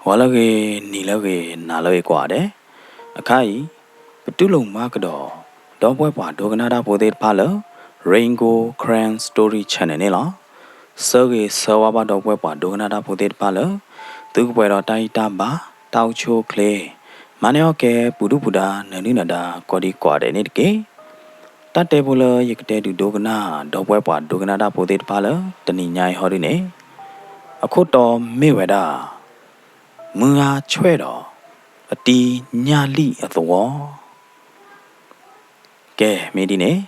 ဂီၤလၢအဂ့ၤ, နံၤလၢအဂ့ၤ, နၤလၢအဂ့ၤကိးဂၤဒဲး. အခါအံၤ ပတူၢ်လိာ်မုာ်ကဒီး ဒီပုၢ်ဝဲၢ်ပှၤဒိကနၣ်တၢ်ဖိသ့ၣ်တဖၣ်လၢ Rain Gold Karen Story Channel န့ၣ်လီၤ. ဆၢဂ့ၤဆၢဝါဘၣ်ဒီပုၢ်ဝဲၢ်ပှၤဒိကနၣ်တၢ်ဖိသ့ၣ်တဖၣ်လၢ သုကပှဲၤဒီးတၢ်ဂံၢ်တၢ်ဘါ, တၢ်အိၣ်ဆူၣ်အိၣ်ချ့, မၤန့ၢ်အီၣ်ကဲ ပူၤဒုၣ်ပူၤဒါ နၢၤနုၢ်နၢၤဒါ ကိးဒံကိးဂၤဒဲးန့ၣ်တက့ၢ်. တၢ်တဲဖိလၢယကတဲဒုးဒိကနၣ် ဒီပုၢ်ဝဲၢ်ပှၤဒိကနၣ်တၢ်ဖိသ့ၣ်တဖၣ်လၢ တနံၤညါအံၤဟီဒုန့ၣ် အခိၣ်တီမ့ၢ်ဝဲဒၣ် မုၢ်ဂၤဆွဲၣ်ဒီး အတံၤညၣ်လံၣ်အသဝီ. ကဲ မ့ၢ်ဒ်န့ၣ်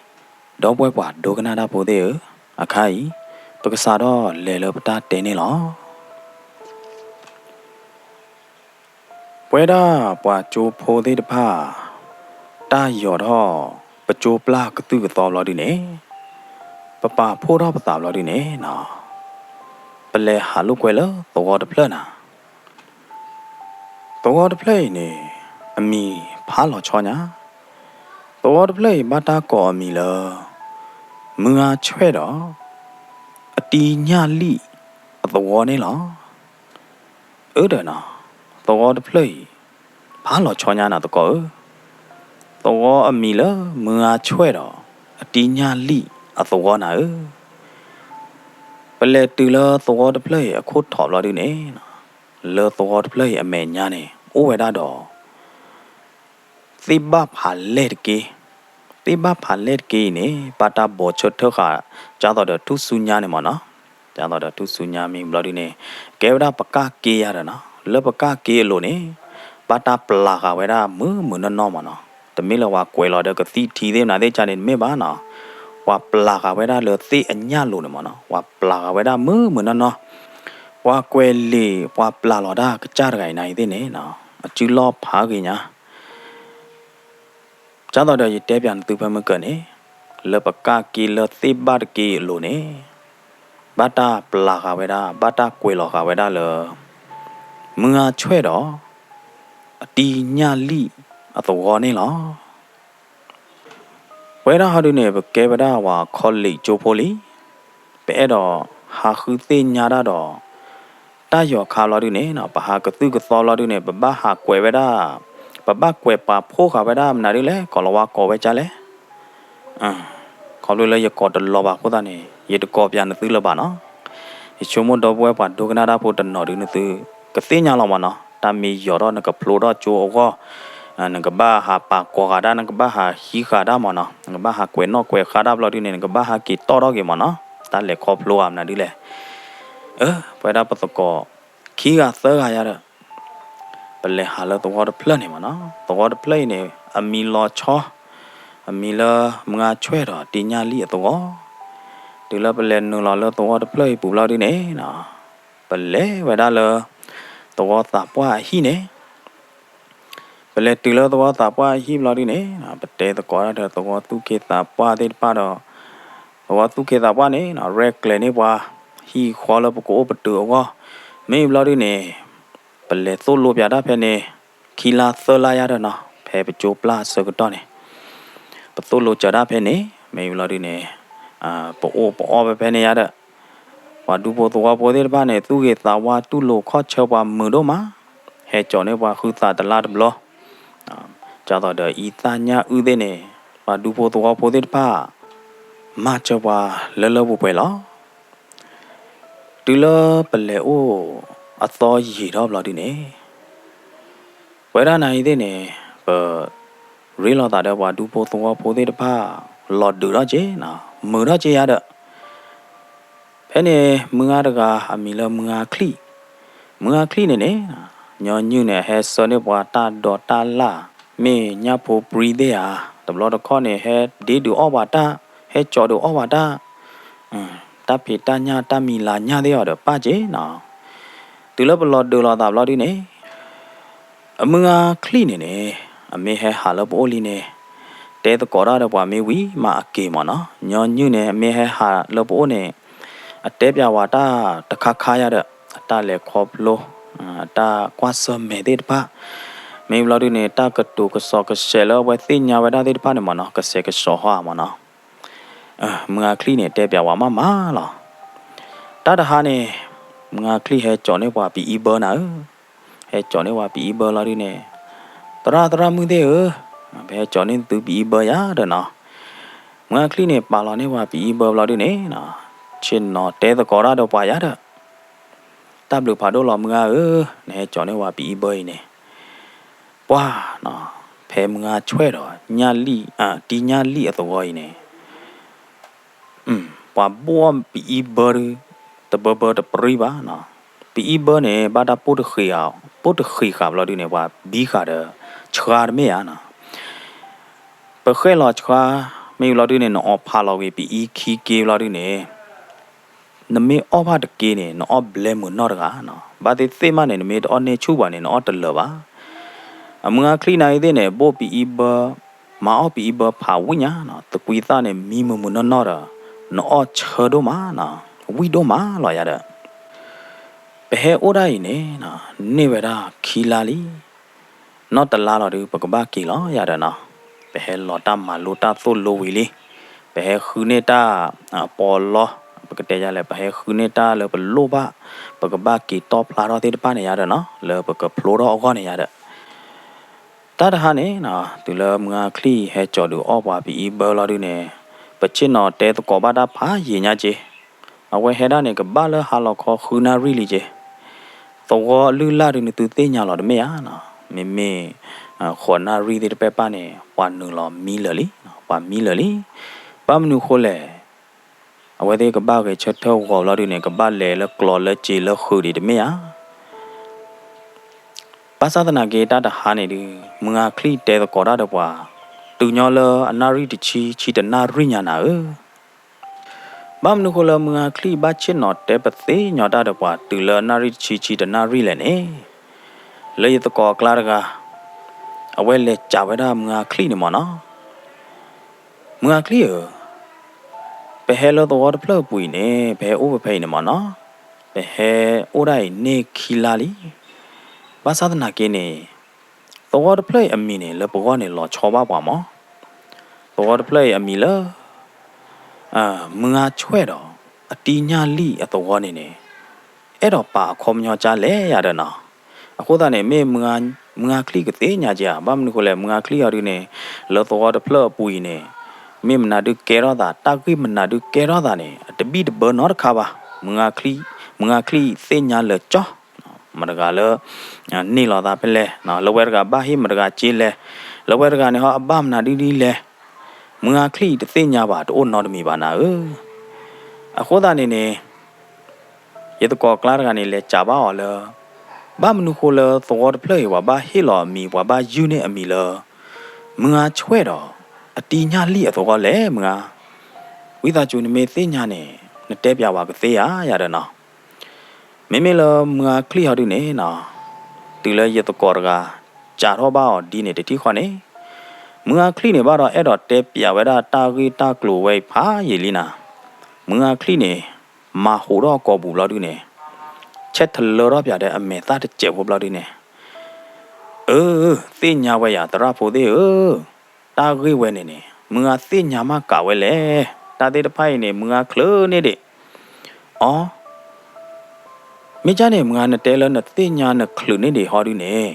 ဒီပုၢ်ဝဲၢ်ပှၤဒိကနၣ်တၢ်ဖိသ့ၣ်ဧၢ, အခါအံၤ ပကစးထီၣ်လဲၤလၢပတၢ်တဲန့ၣ်လီၤ. ပဝဲဒၣ်ပှၤကၠိဖိသ့ၣ်တဖၣ် တၢ်ယီၤထီၣ်ပကၠိပျၢ်ကသုၣ်ကသီဘျီဒုန့ၣ်, ပပာ်ဖှိၣ်ထီၣ်ပသးဘျီဒုန့ၣ်နီၤ, ပလဲၤဟးလိာ်ကွဲလၢသဝီတဖျၢၣ်နၤ. သဝီတဖျၢၣ်အံၤန့ၣ် အမံၤဖးလီၤဆီညါ, သဝီတဖျၢၣ်အံၤဘၣ်တၢ်ကိးအမံၤလၢ မုၢ်ဂၤဆွဲၣ်ဒီး အတံၤညၣ်လံၣ်အသဝီန့ၣ်လီၤ. အၢဒီးနီၤ, သဝီတဖျၢၣ်အံၤ ဖးလီၤဆီညါနၤသကိးဧၢ, သဝီအမံၤလၢမုၢ်ဂၤဆွဲၣ်ဒီး အတံၤညၣ်လံၣ်အသဝီနၤဧၢ. ပလဲၤတုၤလၢသဝီတဖျၢၣ်အံၤအခိၣ်ထီးဘျီဒုန့ၣ်, လၢသဝီတဖျၢၣ်အံၤအမဲာ်ညါန့ၣ် အိၣ်ဝဲဒၣ်ဒီး သ့ၣ်ဘၣ်ဖးလဲၢ်တက့ၢ်. သ့ၣ်ဘၣ်ဖးလဲၢ်တက့ၢ်အံၤန့ၣ် ဘၣ်တၢ်ဘီးဆၢထၢၣ်ဃာ် ကၢ်သိးဒီးထူၣ်စုညါန့ၣ်မ့ၢ်နီၤ, ကၢ်သိးဒီးထူၣ်စုညါမ့ၢ်ဘျီဒုန့ၣ် ကဲဝဲဒၣ်ပကၣ်က့ယၤဒီးနီၤ, လၢပကၣ်က့အလိၤန့ၣ် ဘၣ်တၢ်ပျၢ်ဃာ်ဝဲဒၣ်မုၢ်မုၢ်နီၢ်နီၢ်မ့ၢ်နီၤ, တမ့ၢ်လၢပှၤကွဲးလီၤဒီးကသံၣ်ထံသ့ၣ်မနုၤသ့ၣ်ကါန့ၣ်တမ့ၢ်ဘၣ်နီၤ, ပှၤပျၢ်ဃာ်ဝဲဒၣ်လၢသ့ၣ်အညၣ်လိၤန့ၣ်မ့ၢ်နီၤ, ပှၤပျၢ်ဃာ်ဝဲဒၣ်မုၢ်မုၢ်နီၢ်နီၢ်, ပှၤကွဲးလံာ် ပှၤပျၢ်လီၤတၢ်ကစၢ်တဂၤအံၤနၤအံၤသ့ၣ်န့ၣ်နီၤ, အစုလီၢ်ဖးဂ့ၤညါ ကၢ်သိးဒီးယတဲပၠးနသုဖဲမုၢ်ကၢၤန့ၣ်, လၢပကၣ်က့လၢသ့ၣ်ဘၣ်တက့အလိၤန့ၣ် ဘၣ်တၢ်ပျၢ်ဃာ်ဝဲဒၣ် ဘၣ်တၢ်ကွဲးလီၤဃာ်ဝဲဒၣ်လၢ မုၢ်ဂၤဆွဲၣ်ဒီး အတံၤညၣ်လံၣ်အသဝီန့ၣ်လီၤ. ပဝဲဒၣ်ဟီဒုန့ၣ် ပကဲဝဲဒၣ်ပှၤ college ကၠိဖိလံ, ပအဲၣ်ဒိးဟးဃုသ့ၣ်ညါတၢ်ဒီး တၢ်ယီၤခါဘျီဒုန့ၣ်နီၤ, ပဟးကသုၣ်ကသီဘျီဒုန့ၣ် ပဘၣ်ဟးကွဲးဝဲဒၣ်, ပဘၣ်ကွဲးပာ်ဖှိၣ်ဃာ်ဝဲဒၣ်မနုၤဒ်လဲၣ်, ကိးလီၤဝါကိးဝဲကၢ်လဲၣ်. ခီဖျိလၢယကိးတလီၤဘၣ်အဃိသတးန့ၣ် ယတကိးပၠးနသုလၢၤဘၣ်နီၤ. ယဆိကမိၣ်ဒီပုၢ်ဝဲၢ်ပှၤဒိကနၣ်တၢ်ဖိတနီၤဒု နသုကသ့ၣ်ညါလီၤမ့ၢ်နီၤ, တၢ်မ့ၢ်ယီၤထီၣ်နကဖျိထီၣ်ကၠိအဂီၢ်, နကဘၣ်ဟးပာ်ကိးဂၤဒၣ်, နကဘၣ်ဟးဟံးဃာ်တၢ်မ့ၢ်နီၤ, နကဘၣ်ဟးကွဲးနီၣ်ကွဲးဃါတၢ်ဘျီဒုန့ၣ် နကဘၣ်ဟးက့ၤတီၣ်ထီၣ်က့ၤမ့ၢ်နီၤ, တၢ်လဲၤခီဖျိဧါမနုၤဒ်လဲၣ်. အၢ ပဝဲဒၣ်ပသကိး ခံဂၤသၢဂၤယါဒီး ပလဲၤဟးလၢသဝီတဖျၢၣ်န့ၣ်မ့ၢ်နီၤ, သဝီတဖျၢၣ်အံၤန့ၣ် အမံၤလီၤဆီ, အမံၤလၢမုၢ်ဂၤဆွဲၣ်ဒီးတံၤညၣ်လံၣ်အသဝီ, တုၤလၢပလဲၤနုာ်လီၤလၢသဝီတဖျၢၣ်အံၤပူၤဘျီဒုန့ၣ်, ပလဲၤဝဲဒၣ်လၢ သဝီသးပှၢ်အဟံၣ်န့ၣ် ပလဲၤတုၤလၢသဝီသးပှၢ်အဟံၣ်ဘျီဒုန့ၣ် ပတဲသကိးတၢ်ဒီးသဝီသူၣ်က့သးပှၢ်သ့ၣ်တဖၣ်ဒီး သဝီသူၣ်က့သးပှၢ်န့ၣ် ရဲၣ်ကျဲၤန့ၢ်ပှၤ ဟံၣ်ဃီလၢပကအိၣ်ပတုာ်အဂီၢ်, မ့ၢ်ဘျီဒုန့ၣ် ပလဲၤသိၣ်လိပၠးတၢ်ဖဲန့ၣ် ခံလါသၢလါယါဒီးနီၤ ဖဲပကၠိပျၢ်အဆၢကတီၢ်န့ၣ် ပသိၣ်လိစၢၤတၢ်ဖဲန့ၣ် မ့ၢ်ဘျီဒုန့ၣ် ပအိၣ်ပအီၣ်ဖဲဖဲန့ၣ်ယါဒီး ပှၤဒူဖိသဝီဖိသ့ၣ်တဖၣ်န့ၣ် သူၣ်ဂ့ၤသးဝါတူၢ်လိာ်ခီၣ်ဆၢပှၤမုာ်ဒိၣ်မး, ဟဲကၠီၤန့ၢ်ပှၤဃုသးတလါတဘျီ, ကၢ်သိးဒီးအံသၣ်ညၣ်အုၣ်သ့ၣ်န့ၣ် ပှၤဒူဖိသဝီဖိသ့ၣ်တဖၣ် မၤစၢၤပှၤလၢလၢပှဲၤပှဲၤလီၤ. တုၤလၢပလဲၤအိၣ်အသီယံာ်ထီၣ်ဘျီဒုန့ၣ် ပဝဲဒၣ်နၤအံၤသ့ၣ်န့ၣ် ပရ့လိာ်သးဒီးပှၤဒူဖိသဝီဖိသ့ၣ်တဖၣ် လီၤဒုးထီၣ်က့ၤနီၤ မုာ်ထီၣ်က့ၤယါဒီး ဖဲန့ၣ် မုၢ်ဂၤတဂၤ အမံၤလၢမုၢ်ဂၤချံၣ်, မုၢ်ဂၤချံၣ်န့ၣ်န့ၣ် ညီနုၢ်န့ၣ် အဟဲဆှၢန့ၢ်ပှၤတၢ်ဒိးတၢ်လၢ်, မ့ၢ်ညၣ်ဖိပြံသ့ၣ်ဧါ, တဘျီတခီၣ်န့ၣ် ဟဲဒ့ဒုးအီၣ်ပှၤတၢ်, ဟဲကၠီၤဒုးအီၣ်ပှၤတၢ်, တၢ်ဖံးတၢ်ညၣ်တၢ်မံၤလၤညၣ်သ့ၣ်အီၤဒီးပၣ်က့ၤနီၤ. တုၤလၢပလီၤဒုးလိာ်သးဘျီဒုန့ၣ် အမုၢ်ဂၤချံၣ်န့ၣ်န့ၣ် အမ့ၢ်ဟဲဟးလၢပအိၣ်လံန့ၣ် တဲသကိးတၢ်ဒီးပှၤမ့ၢ်ဝံၤမးအက့ၤမ့ၢ်နီၤ. ညီနုၢ်န့ၣ် အမ့ၢ်ဟဲဟးလၢပအိၣ်န့ၣ် အတဲပၠးဝဲတၢ်တခါခါယါဒီး အတၢ်လဲၤခီဖျိ, အတၢ်ကွၢ်ဆၢၣ်မဲာ်သ့ၣ်တဖၣ်, မ့ၢ်ဘျီဒုန့ၣ် တၢ်ကတိၤကစီၣ်ကဆဲးလၢအဝဲသ့ၣ်ညါဝဲဒၣ်သ့ၣ်တဖၣ်န့ၣ်မ့ၢ်နီၤ ကဆဲးကဆှီဟီဧါမ့ၢ်နီၤ. မုၢ်ဂၤချံၣ်န့ၣ် တဲပၠးဝဲမးမးလီၤ. တၢ်တဟါန့ၣ် မုၢ်ဂၤချံၣ်ဟဲကၠီၤန့ၢ်ပှၤပအံဘၢနၤဧၢ, ဟဲကၠီၤန့ၢ်ဝဲပအံဘၢလီၤဒုန့ၣ်, သရၣ်သရၣ်မုၣ်သ့ၣ်ဧၢ, ပဟဲကၠီၤန့ၢ်သုပအံဘၢယၤဒီးနီၤ. မုၢ်ဂၤချံၣ်န့ၣ် ပာ်လီၤန့ၢ်ဝဲပအံဘၢဘျီဒုန့ၣ်, ဆ့ၣ်နီၤတဲသကိးတၢ်ဒီးပှၤယၤဒီး, တၢ်ဘျုးဖးဒိၣ်လီၤမုၢ်ဂၤဧၢ, နဟဲကၠီၤန့ၢ်ဝဲပအံဘၢအံၤန့ၣ်, ပှၤ, ဖဲမုၢ်ဂၤဆွဲၣ်ဒီး ညၣ်လံၣ်, တံၢ်ညၣ်လံၣ်အသဝီအံၤန့ၣ် ပှၤဘိၣ်အီၣ်ပအံဘၢဒု, တဘၢဘၢတပြံဘၣ်နီၤ. ပအံဘၢန့ၣ် ဘၣ်တၢ်ပိၢ်တဃ့ၤ, ပိၢ်တဃ့ၤဃာ်ဘျီဒုန့ၣ် ပှၤဘံဃာ်ဒီး ဆှါတမ့ၢ်ဧါနီၤ. ပဃဲၣ်လီၤဆှါ, မ့ၢ်ဘျီဒုန့ၣ် နအီၣ်ဖးလီၤဝံၤ ပအံခံက့ဘျီဒုန့ၣ် နမ့ၢ်အီၣ်ဘၣ်တက့န့ၣ် နအီၣ်ဘျဲမုာ်နီၢ်တဂၤနီၤ. ဘၣ်သ့ၣ်သ့ၣ်မးန့ၣ် နမ့ၢ်တအီၣ်န့ၢ်ဆူၣ်ဘၣ်န့ၣ် နအီၣ်တလၢာ်ဘၣ်. အမုၢ်ဂၤချံၣ်နၤအံၤသ့ၣ်န့ၣ် ဘိၣ်ပအံဘၢ, မၤအီၣ်ပအံဘၢဖးဝံၣ်ညါနီၤ, သကွံၤသၣ်န့ၣ် မံမုာ်မုာ်နီၢ်နီၢ်ဒီး နအီၣ်ဆၢဒိၣ်မးနီၤ, ဝံၣ်ဒိၣ်မးလီၤယၤဒီး ပဟဲအိၣ်ဒၣ်အံၤန့ၣ်, န့ၢ်ဝဲဒၣ်ခံလါလံ. နီၢ်တလါလီၤဒု ပကဘၣ်က့ၤလီၤယၤဒီးနီၤ. ပဟဲလီၤတၢ်မၤလိတၢ်သိၣ်လိဝံၤလံ. ပဟဲဃုန့ၢ်တၢ်, ပီလီ, ပကတဲယၤလဲၣ်, ပဟဲဃုန့ၢ်တၢ်လၢပလိၣ်ဘၣ်, ပကဘၣ်က့ၤတီၣ်ဖျါထီၣ်သ့ၣ်တဖၣ်န့ၣ်ယၤဒီးနီၤ, လၢပကဖျိထီၣ်အဂီၢ်န့ၣ်ယၤဒီး တၢ်တဟါန့ၣ်, တုၤလၢမုၢ်ဂၤချံၣ်ဟဲကၠီၤဒုးအီၣ်ပှၤပအံဘၢလီၤဒုန့ၣ်, ပဆ့ၣ်နီၤတဲသကိးဘၣ်တၢ်ဖးယံာ်ညါက့, အဝဲဟဲဒၣ်န့ၣ် ကဘၣ်လၢဟါလီၤခီဃုနၣ်ရံၣ်လံက့. သဝီအလုၢ်အလၢ်ဒုန့ၣ်သုသ့ၣ်ညါလီၤတမ့ၢ်ဧါနီၤ, မ့မ့ၢ်, ဃိးနၣ်ရံၣ်သ့ၣ်တဖၣ်ပၢ်န့ၣ် ပှၤနုာ်လီၤမံလၢာ်လံ, ပှၤမံလၢာ်လံ. ဘၣ်မနုၤဃိလဲၣ် အဝဲသ့ၣ်ကဘၣ်ဂဲၤဆၢထၢၣ်ဂီၤဘျီဒုန့ၣ် ကဘၣ်လဲၤလၢကျီလၢစ့လၢဃုာ်ဒံးတမ့ၢ်ဧါ. ဘၣ်ဆၣ်သနာ်က့တၢ်တဟါန့ၣ်ဒု, မုၢ်ဂၤချံၣ်တဲသကိးတၢ်ဒီးပှၤ, တုၤညီလၢအနၣ်ရံၣ်တဆံဆံတနၣ်ရံၣ်ညါနၤဧၢ. ဘၣ်မနုၤဃိလၢမုၢ်ဂၤချံၣ်ဘၣ်ဆ့ၣ်နီၤတဲပသ့ၣ်ညါတၢ်ဒီးပှၤ တုၤလၢအနၣ်ရံၣ်တဆံဆံတနၣ်ရံၣ်လဲၣ်န့ၣ်, လၢယသကိးအကျါတဂၤ, အဝဲလဲၤစံးဝဲဒၣ်မုၢ်ဂၤချံၣ်န့ၣ်မ့ၢ်နီၤ, မုၢ်ဂၤချံၣ်ဧၢ, ပဟဲလၢသဝီတဖျၢၣ်အပူၤအံၤန့ၣ် ပဟဲအိၣ်ဖဲဖဲအံၤန့ၣ်မ့ၢ်နီၤ, ပဟဲအိၣ်ဒၣ်အံၤန့ၢ်ခံလါလံ. ဘၣ်ဆၣ်သနာ်က့န့ၣ်, သဝီတဖျၢၣ်အံၤအမံၤန့ၣ် လၢပဂီၢ်န့ၣ်လီၤဆီဘၣ်ပှၤမး. သဝီတဖျၢၣ်အံၤအမံၤလၢ မုၢ်ဂၤဆွဲၣ်ဒီး အတံၢ်ညၣ်လံၣ်အသဝီန့ၣ်န့ၣ်, အဲၣ်ဒိးပာ်အခီပညီကၢ်လဲၣ်ယၤဒီးနီၤ. အဃိသတးန့ၣ် မ့ၢ်မုၢ်ဂၤချံၣ်ကသ့ၣ်ညါက့ဧါ, ဘၣ်မနုၤဃိလဲၣ် မုၢ်ဂၤချံၣ်အီၤဒုန့ၣ်, လၢသဝီတဖျၢၣ်အပူၤအံၤန့ၣ်, မ့ၢ်မနုၤဒုးကဲထီၣ်သး, တၢ်ဂ့ၢ်မနုၤဒုးကဲထီၣ်သးန့ၣ် အတဘံၣ်တဘၢနီတခါဘၣ်. မုၢ်ဂၤချံၣ်သ့ၣ်ညါလၢာ်ကၠီ မတၤတဂၤလၢ န့ၢ်လီၤသးဖဲလဲၣ်, လၢဝဲတဂၤဘၣ်ဟ့ၣ်မတၤတဂၤစ့လဲၣ်, လၢဝဲတဂၤန့ၣ်ဟီအဘၣ်မနုၤဒ်ဒ်လဲၣ်, မုၢ်ဂၤချံၣ်တသ့ၣ်ညါဘၣ် တအိၣ်နီတမံၤဘၣ်နၤဧၢ. အဃိသတးန့ၣ်န့ၣ်, ယသကိးကျါတဂၤန့ၣ် လဲၤစံးဘၣ်အီၤလၢ ဘၣ်မနုၤဃိလၢသဝီတဖျၢၣ်အံၤ ပှၤဘၣ်ဟ့ၣ်လီၤအမံၤ ပှၤဘၣ်ယုၢ်န့ၢ်အမံၤလၢ မုၢ်ဂၤဆွဲၣ်ဒီး အတံၢ်ညၣ်လံၣ်အသဝီလဲၣ် မုၢ်ဂၤ. ဝံသးစူၤနမ့ၢ်သ့ၣ်ညါန့ၣ် နတဲပျးဝဲကသ့ဧါ ယၤဒီးနီၤ. မ့မ့ၢ်လၢမုၢ်ဂၤချံၣ်ဟီဒုန့ၣ်နီၤ, တုၤလၢယသကိးတဂၤ စံးထီၣ်ဘၣ်အီၤဒ်န့ၣ်တထံၣ်ဃီန့ၣ်, မုၢ်ဂၤချံၣ်န့ၣ် ဘၣ်ဒီးအဲၣ်ဒိးတဲပျးဝဲဒၣ်တၢ်ဂ့ၢ်တၢ်ကျိၤဝဲအံၤဖးယံာ်လံနၤ. မုၢ်ဂၤချံၣ်န့ၣ် မၤဟူးထီၣ်အကိာ်ပူၤဘျီဒုန့ၣ်, ဆဲးထလၢထီၣ်ပၠးဒီးအမဲာ်သၣ်တစဲးဖိဘျီဒုန့ၣ်, အၢ, သ့ၣ်ညါဝဲယၤ သရၣ်ဖိသ့ၣ်ဧၢ, တၢ်ဂ့ၢ်ဝဲန့ၣ်န့ၣ် မုၢ်ဂၤသ့ၣ်ညါမးကးဝဲလဲၣ်. တၢ်သ့ၣ်တဖၣ်အံၤန့ၣ် မုၢ်ဂၤချုးန့ၢ်ဒံး. အီ, မ့ၢ်ကၢ်န့ၣ် မုၢ်ဂၤနတဲလၢနသ့ၣ်ညါနချုးန့ၢ်ဒံးဟီဒုန့ၣ်,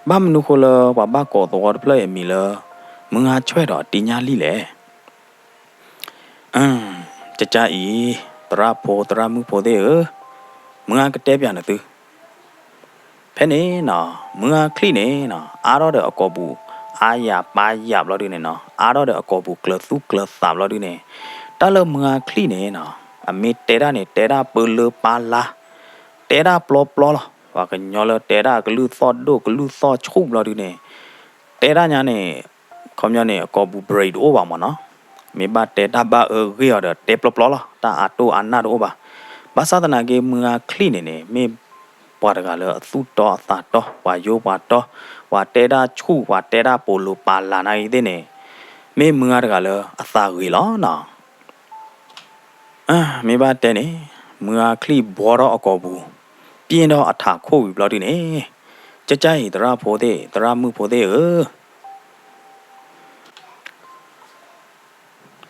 ဘၣ်မနုၤဃိလၢပှၤဘၣ်ကိးသဝီတဖျၢၣ်အံၤအမံၤလၢ မုၢ်ဂၤဆွဲၣ်ဒီးအတံၢ်ညၣ်လံၣ်လဲၣ်. ကကၢ်အံၤ, သရၣ်ဖိသရၣ်မုၣ်ဖိသ့ၣ်ဧၢ, မုၢ်ဂၤကတဲပျးနသု ဖဲန့ၣ်နီၤ, မုၢ်ဂၤချံၣ်န့ၣ်နီၤ အါထီၣ်ဒီးအကိာ်ပူၤ အါယၤပါယၤဘျီဒုန့ၣ်နီၤ, အါထီၣ်ဒီးအကိာ်ပူၤကျၢၤသူၣ်ကျၢၤသးဘျီဒုန့ၣ်, တၢ်လၢမုၢ်ဂၤချံၣ်န့ၣ်နီၤ အမ့ၢ်တဲတၢ်န့ၣ် တဲတၢ်ပၢလၢပၢလါ, တဲတၢ်ပျီပျီလီၤ. ပှၤကညီလၢတဲတၢ်ကလုၢ်သီၣ်ဒိၣ်ကလုၢ်သီၣ်ဆူၣ်ဘျီဒုန့ၣ်, တဲတၢ်ညါန့ၣ် ခီပညီန့ၣ် အကိာ်ပူၤ break တအိၣ်ဘၣ်မ့ၢ်နီၤ. မ့ၢ်ဘၣ်တဲတၢ်ဘၣ်အၢဂ့ၢ်အီၤဒီးတဲပျီပျီလီၤ, တၢ်အတိၢ်အနၢ်တအိၣ်ဘၣ်. ဘၣ်ဆၣ်သနာ်က့ မုၢ်ဂၤချံၣ်န့ၣ်န့ၣ် မ့ၢ်ပှၤတဂၤလၢအသူၣ်တီအသးတီ, ပှၤယိပှၤတီ, ပှၤတဲတၢ်ဆူၣ် ပှၤတဲတၢ်ပိာ်လိၤပာ်လၤနၤအံၤသ့ၣ်န့ၣ်, မ့ၢ်မုၢ်ဂၤတဂၤလၢအသးဂ့ၤလီၤနီၤ. မ့ၢ်ဘၣ်တဲန့ၣ်, မုၢ်ဂၤချံၣ်ဘှီထီၣ်အကိာ်ပူၤ, ပျ့ၢ်ထီၣ်အထးခိၣ်ဝံၤဘျီဒုန့ၣ်, ကကၢ်အံၤသရၣ်ဖိသ့ၣ် သရၣ်မုၣ်ဖိသ့ၣ်ဧၢ,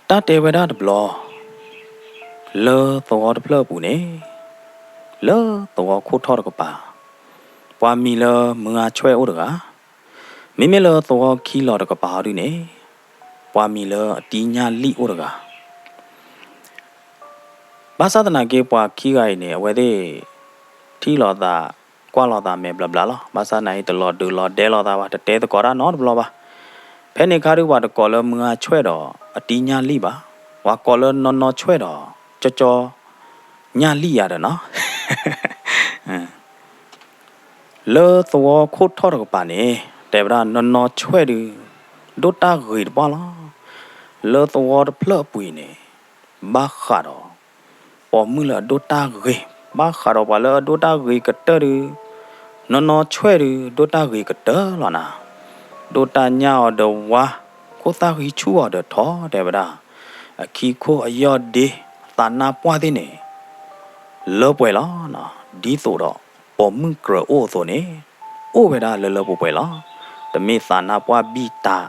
တၢ်တဲဝဲဒၣ်တဘျီ, လၢသဝီတဖျၢၣ်အပူၤန့ၣ်, လၢသဝီခိၣ်ထီၣ်တကပၤ, ပှၤမံၤလၢမုၢ်ဂၤဆွဲၣ်အိၣ်တဂၤ, မ့မ့ၢ်လၢသဝီခံလီၤတကပၤဟီဒုန့ၣ် ပှၤမံၤလၢအတံညၣ်လံၣ်အိၣ်တဂၤ. ဘၣ်ဆၣ်သနာ်က့ ပှၤခံဂၤအံၤန့ၣ် အဝဲသ့ၣ် ထံၣ်လိာ်သး ကွၢ်လိာ်သးမဲာ်ဘျီဘျီလီၤ. ဘၣ်ဆၣ်သနာ်က့ တလီၤဒုးလီၤဒဲလိာ်သးဘၣ်, တတဲသကိးတၢ်နီတဘျီဘၣ်. ဖဲန့ၣ်ခါဒုး ပှၤတကိးလၢမုၢ်ဂၤဆွဲၣ်ဒီး အတံညၣ်လံၣ်ဘၣ်, ပှၤကိးလၢနီၢ်နီၢ်ဆွဲၣ်ဒီး ကၠီကၠီ ညၣ်လံၣ်ယၤဒီးနီၤ လၢသဝီခိၣ်ထီၣ်တကပၤန့ၣ် တဲဝဲဒၣ်နီၢ်နီၢ်ဆွဲၣ်ဒုး ဒိၣ်တၢ်ဂ့ၤတပှၢ်လီၤ. လၢသဝီတဖျၢၣ်အပူၤအံၤန့ၣ် ဘၣ်ဃးဒီး ပိာ်မုၣ်လၢအဒိၣ်တၢ်ဂ့ၤ, ဘၣ်ဃးဒီးပှၤလၢအဒိၣ်တၢ်ဂ့ၤကတၢၢ်ဒုး နီၢ်နီၢ်ဆွဲၣ်ဒုး ဒိၣ်တၢ်ဂ့ၤကတၢၢ်လီၤနၤ. ဒိၣ်တၢ်ညၣ်အီၤဒီးဝါ, ခိၣ်သၣ်ဃံဆူၣ်အီၤဒီးထီ တဲဝဲဒၣ်, အခံခိၣ်အယီၢ်ဒ့ သးနါပှၢ်သ့ၣ်န့ၣ် လၢပှဲၤလီၤ. ဒ်သိးဒီး ပိာ်မုၣ်ကြၢးအိၣ်အသိးန့ၣ် အိၣ်ဝဲဒၣ်လၢလၢပှဲၤပှဲၤလီၤ. တမ့ၢ်သးနါပှၢ်ဘံၣ်တၢ်,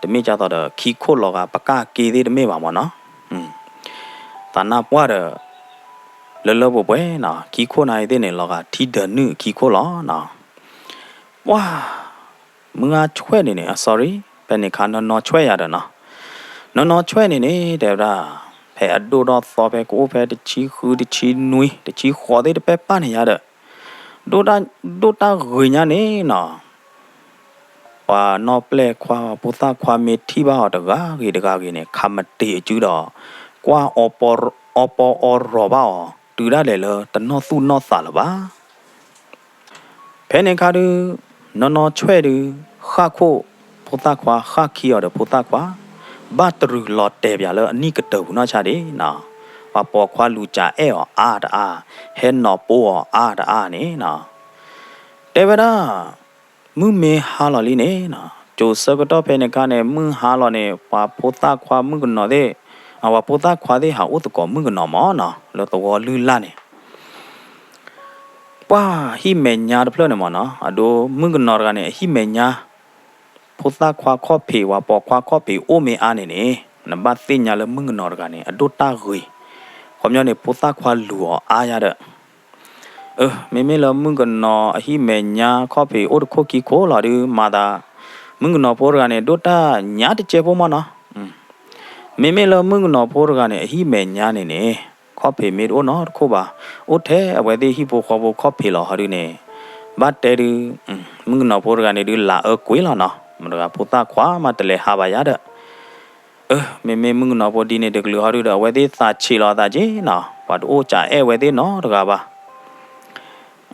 တမ့ၢ်ကသိးဒီးခံခိၣ်လီၤဂာ်ပကၣ်က့သ့ၣ်တမ့ၢ်ဘၣ်မၢ်နီၤ. သးနါပှၢ်ဒီး လၢလၢပှဲၤပှဲၤနီၤ, ခံခိၣ်နၤအံၤသ့ၣ်န့ၣ် လီၤဂာ်ထံဒၢးနုာ်အခံခိၣ်လီၤနီၤ. ပှၤ မုၢ်ဂၤဆွဲၣ်န့ၣ်န့ၣ် sorry, ဖဲန့ၣ်ခါနီၢ်နီၢ်ဆွဲၣ်ယၤဒီးနီၤ, နီၢ်နီၢ်ဆွဲၣ်န့ၣ်န့ၣ် တဲဝဲဒၣ် ဖဲအဒိၣ်ထီၣ်သီ ဖဲကအိၣ်ဖဲတဆံဃု တဆံနွံ တဆံဃိးသ့ၣ်တဖၣ်န့ၣ်ယၤဒီး ဒိၣ်တၢ်ဂ့ၤညါန့ၣ်နီၤ, ပှၤနီၢ်ပျဲၢ်ခွါ ဖိသၣ်ခွါမ့ၢ်ထံၣ်ဘၣ်အီၤတဂၤဂ့ၤတဂၤဂ့ၤန့ၣ် ခးမတ့ၤအစုဒီး ကွၢ်အီပီအီရီၤဘၣ်အီၤ တုၤဒၣ်လဲာ်လၢတနီၢ်သူၣ်နီၢ်သးလၢၤဘၣ်. ဖဲန့ၣ်ခါဒုး နီၢ်နီၢ်ဆွဲၣ်ဒုး ဃၣ်ခိၣ်ဖိသၣ်ခွါ ဃၣ်ခံအီၤဒီးဖိသၣ်ခွါ ဘၣ်တရုၤလီၤတဲာ်ပၠးလၢအနံၣ်ကတၢၢ်ပူၤနီၢ်ဆါဒံးနီၤ, ပှၤပိာ်ခွါလူၤစၢ်အဲၣ်အီၤအါတအါ, ဟဲနီၤပိအီၤအါတအါန့ၣ်နီၤ, တဲဝဲဒၣ် မုၢ်မ့ၢ်ဟါလီၤလံန့ၣ်နီၤ, ကၠိၤဆၢကတီၢ်ဖဲန့ၣ်ခါန့ၣ် မုၢ်ဟါလီၤန့ၣ် ပှၤဖိသၣ်ခွါမုၣ်ကနီၤသ့ၣ်, ပှၤဖိသၣ်ခွါသ့ၣ်ဟးအိၣ်သကိးမုၣ်ကနီၤမၢ်နီၤ, လၢသဝီလုၢ်လၢ်န့ၣ် ပှၤဟံၣ်မဲာ်ညါတဖျၢၣ်န့ၣ်မၢ်နီၤ, အဒိမုၣ်ကနီၤတဂၤန့ၣ် အဟံၣ်မဲာ်ညါ ဖိသၣ်ခွါခီၣ်ဖံး ပှၤပိာ်ခွါခီၣ်ဖံးအိၣ်မ့ၢ်အါန့ၣ်န့ၣ် နဘၣ်သ့ၣ်ညါလၢမုၣ်ကနီၤတဂၤန့ၣ် အဒိၣ်တၢ်ဂ့ၤ, ခီပညီန့ၣ် ဖိသၣ်ခွါလူၤအီၤအါယၤဒီး အၢ မ့မ့ၢ်လၢမုၣ်ကနီၤအဟံၣ်မဲာ်ညါခီၣ်ဖံးအိၣ်တခိၣ်ခံခိၣ်လီၤဒုး မၤသး မုၣ်ကနီၤဖိတဂၤန့ၣ် ဒိၣ်တၢ်ညါတကဲဖိမၢ်နီၤ, မ့မ့ၢ်လၢမုၣ်ကနီၤဖိတဂၤန့ၣ် အဟံၣ်မဲာ်ညါန့ၣ်န့ၣ် ခီၣ်ဖံးမ့ၢ်တအိၣ်နီတခိၣ်ဘၣ်, အိၣ်ထဲအဝဲသ့ၣ်ဟံၣ်ဖိဃီဖိခီၣ်ဖံးလီၤဟီဒုးန့ၣ်, ဘၣ်တဲဒုး မုၣ်ကနီၤဖိတဂၤန့ၣ်ဒုး လၤအၢကွံာ်လီၤနီၤ, မတဂၤဖိသၣ်ခွါမးတလဲၤဟးဘၣ်ယၤဒီး အၢ မ့မ့ၢ်မုၣ်ကနီၤဖိဒ်န့ၣ်တကလုာ်ဟီဒုးဒီး အဝဲသ့ၣ်သးဆံးလီၤအသးက့နီၤ, ပှၤတအိၣ်စၢ်အဲၣ်ဝဲသ့ၣ်နီတဂၤဘၣ်.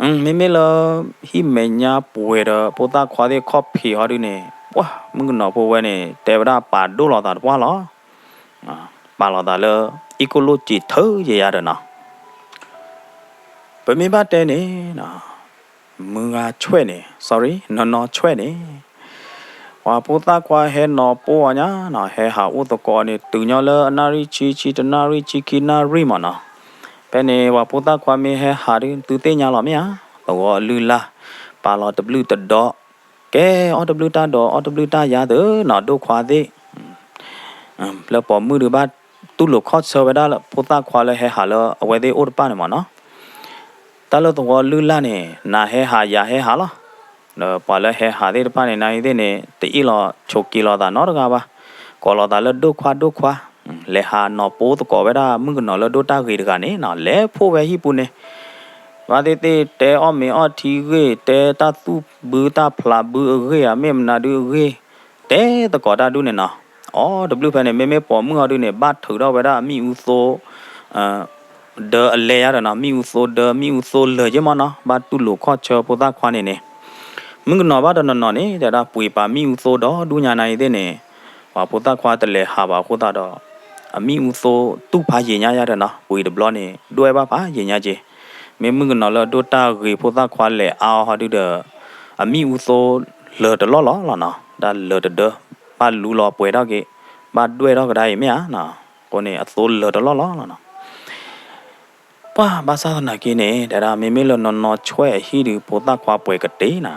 မ့မ့ၢ်လၢ ဟံၣ်မဲာ်ညါပှဲၤဒီး ဖိသၣ်ခွါသ့ၣ်ခီၣ်ဖံးဟီဒုးန့ၣ် ပှၤမုၣ်ကနီၤဖိဝဲန့ၣ် တဲဝဲဒၣ်ပာ်ဒိၣ်လီၤသးတပှၢ်လီၤ. ပာ်လီၤသးလၢ အံၣ်ကိၣ်လိၣ်စံးထၢယဲယၤဒီးနီၤ ပမ့ၢ်ဘၣ်တဲန့ၣ် မုၢ်ဂၤဆွဲၣ်န့ၣ် sorry နီၢ်နီၢ်ဆွဲၣ်န့ၣ် ပှၤဖိသၣ်ခွါဟဲနီၤပိအီၤညါနီၤ, ဟဲဟးအိၣ်သကိးန့ၣ် တုၤညီလၢအနၣ်ရံၣ်ဆံ ဆံတနၣ်ရံၣ် ဆံခံနၣ်ရံၣ်မၢ်နီၤ, ဖဲန့ၣ် ပှၤဖိသၣ်ခွါမ့ၢ်ဟဲဟးဒုး သုသ့ၣ်ညါလီၤမ့ၢ်ဧါ, သဝီအလုၢ်အလၢ် ပာ်လီၤတဘျုးတဒီး ကဲ အီၣ်တဘျုးတၢ်ဒီး အီၣ်တဘျုးတၢ်ယါသ့နီၤ ဒိၣ်ခွါသ့ၣ် လၢပိာ်မုၣ်ဒုးဘၣ်တူၢ်လိာ်ခီၣ်ဆၢဝဲဒၣ်လၢဖိသၣ်ခွါလၢဟဲဟးလၢအဝဲသ့ၣ်အိၣ်တဖၣ်န့ၣ်မၢ်နီၤ, တၢ်လၢသဝီလုၢ်လၢ်န့ၣ် နၤဟဲဟးယၤဟဲဟးလီၤ, ဒီးပှၤလၢဟဲဟးသ့ၣ်တဖၣ်န့ၣ် နၤအံၤသ့ၣ်န့ၣ် တအ့ၣ်လိာ်ဆိးက့လိာ်သးနီတဂၤဘၣ်, ကိးလိာ်သးလၢဒိၣ်ခွါဒိၣ်ခွါ, လဲၤဟးနီၤပိသကိးဝဲဒၣ်မုၣ်ကနီၤလၢဒိၣ်တၢ်ဂ့ၤတဂၤန့ၣ်နီၤ လဲၤဖှိၣ်ဝဲဟံၣ်ပူၤန့ၣ် ဘၣ်သ့ၣ်သ့ၣ်တဲအီၣ်မ့ၤအီၣ်ထံဂ့ၢ် တဲတၢ်သူၣ်ဘုတၢ်ဖျးဘုအဂ့ၢ်ဧါ မ့ၢ်မနုၤဒုအဂ့ၢ် တဲသကိးတၢ်ဒုးန့ၣ်နီၤ, အီ တဘျုးဖဲန့ၣ် မ့မ့ၢ်ပိာ်မုၣ်အီၤဒုးန့ၣ် ဘၣ်ထုးထီၣ်ဝဲဒၣ်အမံၣ်အူသိ ဒၢအလဲယါဒီးနီၤ မံၣ်အူသိဒၢ မံၣ်အူသိလၢာ်က့မၢ်နီၤ ဘၣ်တူၢ်လိာ်ခီၣ်ဆၢဖိသၣ်ခွါန့ၣ်န့ၣ်, မုၣ်ကနီၤဘၣ်တနီၤနီၤန့ၣ် တဲဒၣ်ပှ့ၤပာ်မံၣ်အူသိဒီးဒူညါနၤအံၤသ့ၣ်န့ၣ်, ပှၤဖိသၣ်ခွါတလဲၤဟးဘၣ်အဃိသတးဒီး အမံၣ်အူသိတူၢ်ဖးယံာ်ညါယါဒီးနီၤ ပှ့ၤတဘျီန့ၣ် ဒွဲၣ်ဘၣ်ဖးယံာ်ညါက့ၤ, မ့ၢ်မုၣ်ကနီၤလၢဒိၣ်တၢ်ဂ့ၤဖိသၣ်ခွါလဲၤအါအီၤဟီဒုးဒီး အမံၣ်အူသိလၢာ်တလီၢ်လီၤလီၤနီၤ ဒၣ်လၢာ်တဒၢ ဘၣ်လူလီၤပှဲၤထီၣ်က့ၤ, ဘၣ်ဒွဲၣ်ထီၣ်ကဒါအံၤမ့ၢ်ဧါ, အဃိန့ၣ် အသိလၢာ်တလီၢ်လီၤလီၤနီၤ ပှၤဘၣ်ဆၣ်သနာ်က့န့ၣ် တဲဒၣ်မ့မ့ၢ်လၢနီၢ်နီၢ်ဆွဲၣ်အဟံၣ်ဒုး ဖိသၣ်ခွါပှဲၤကတ့ၢ်နၤ,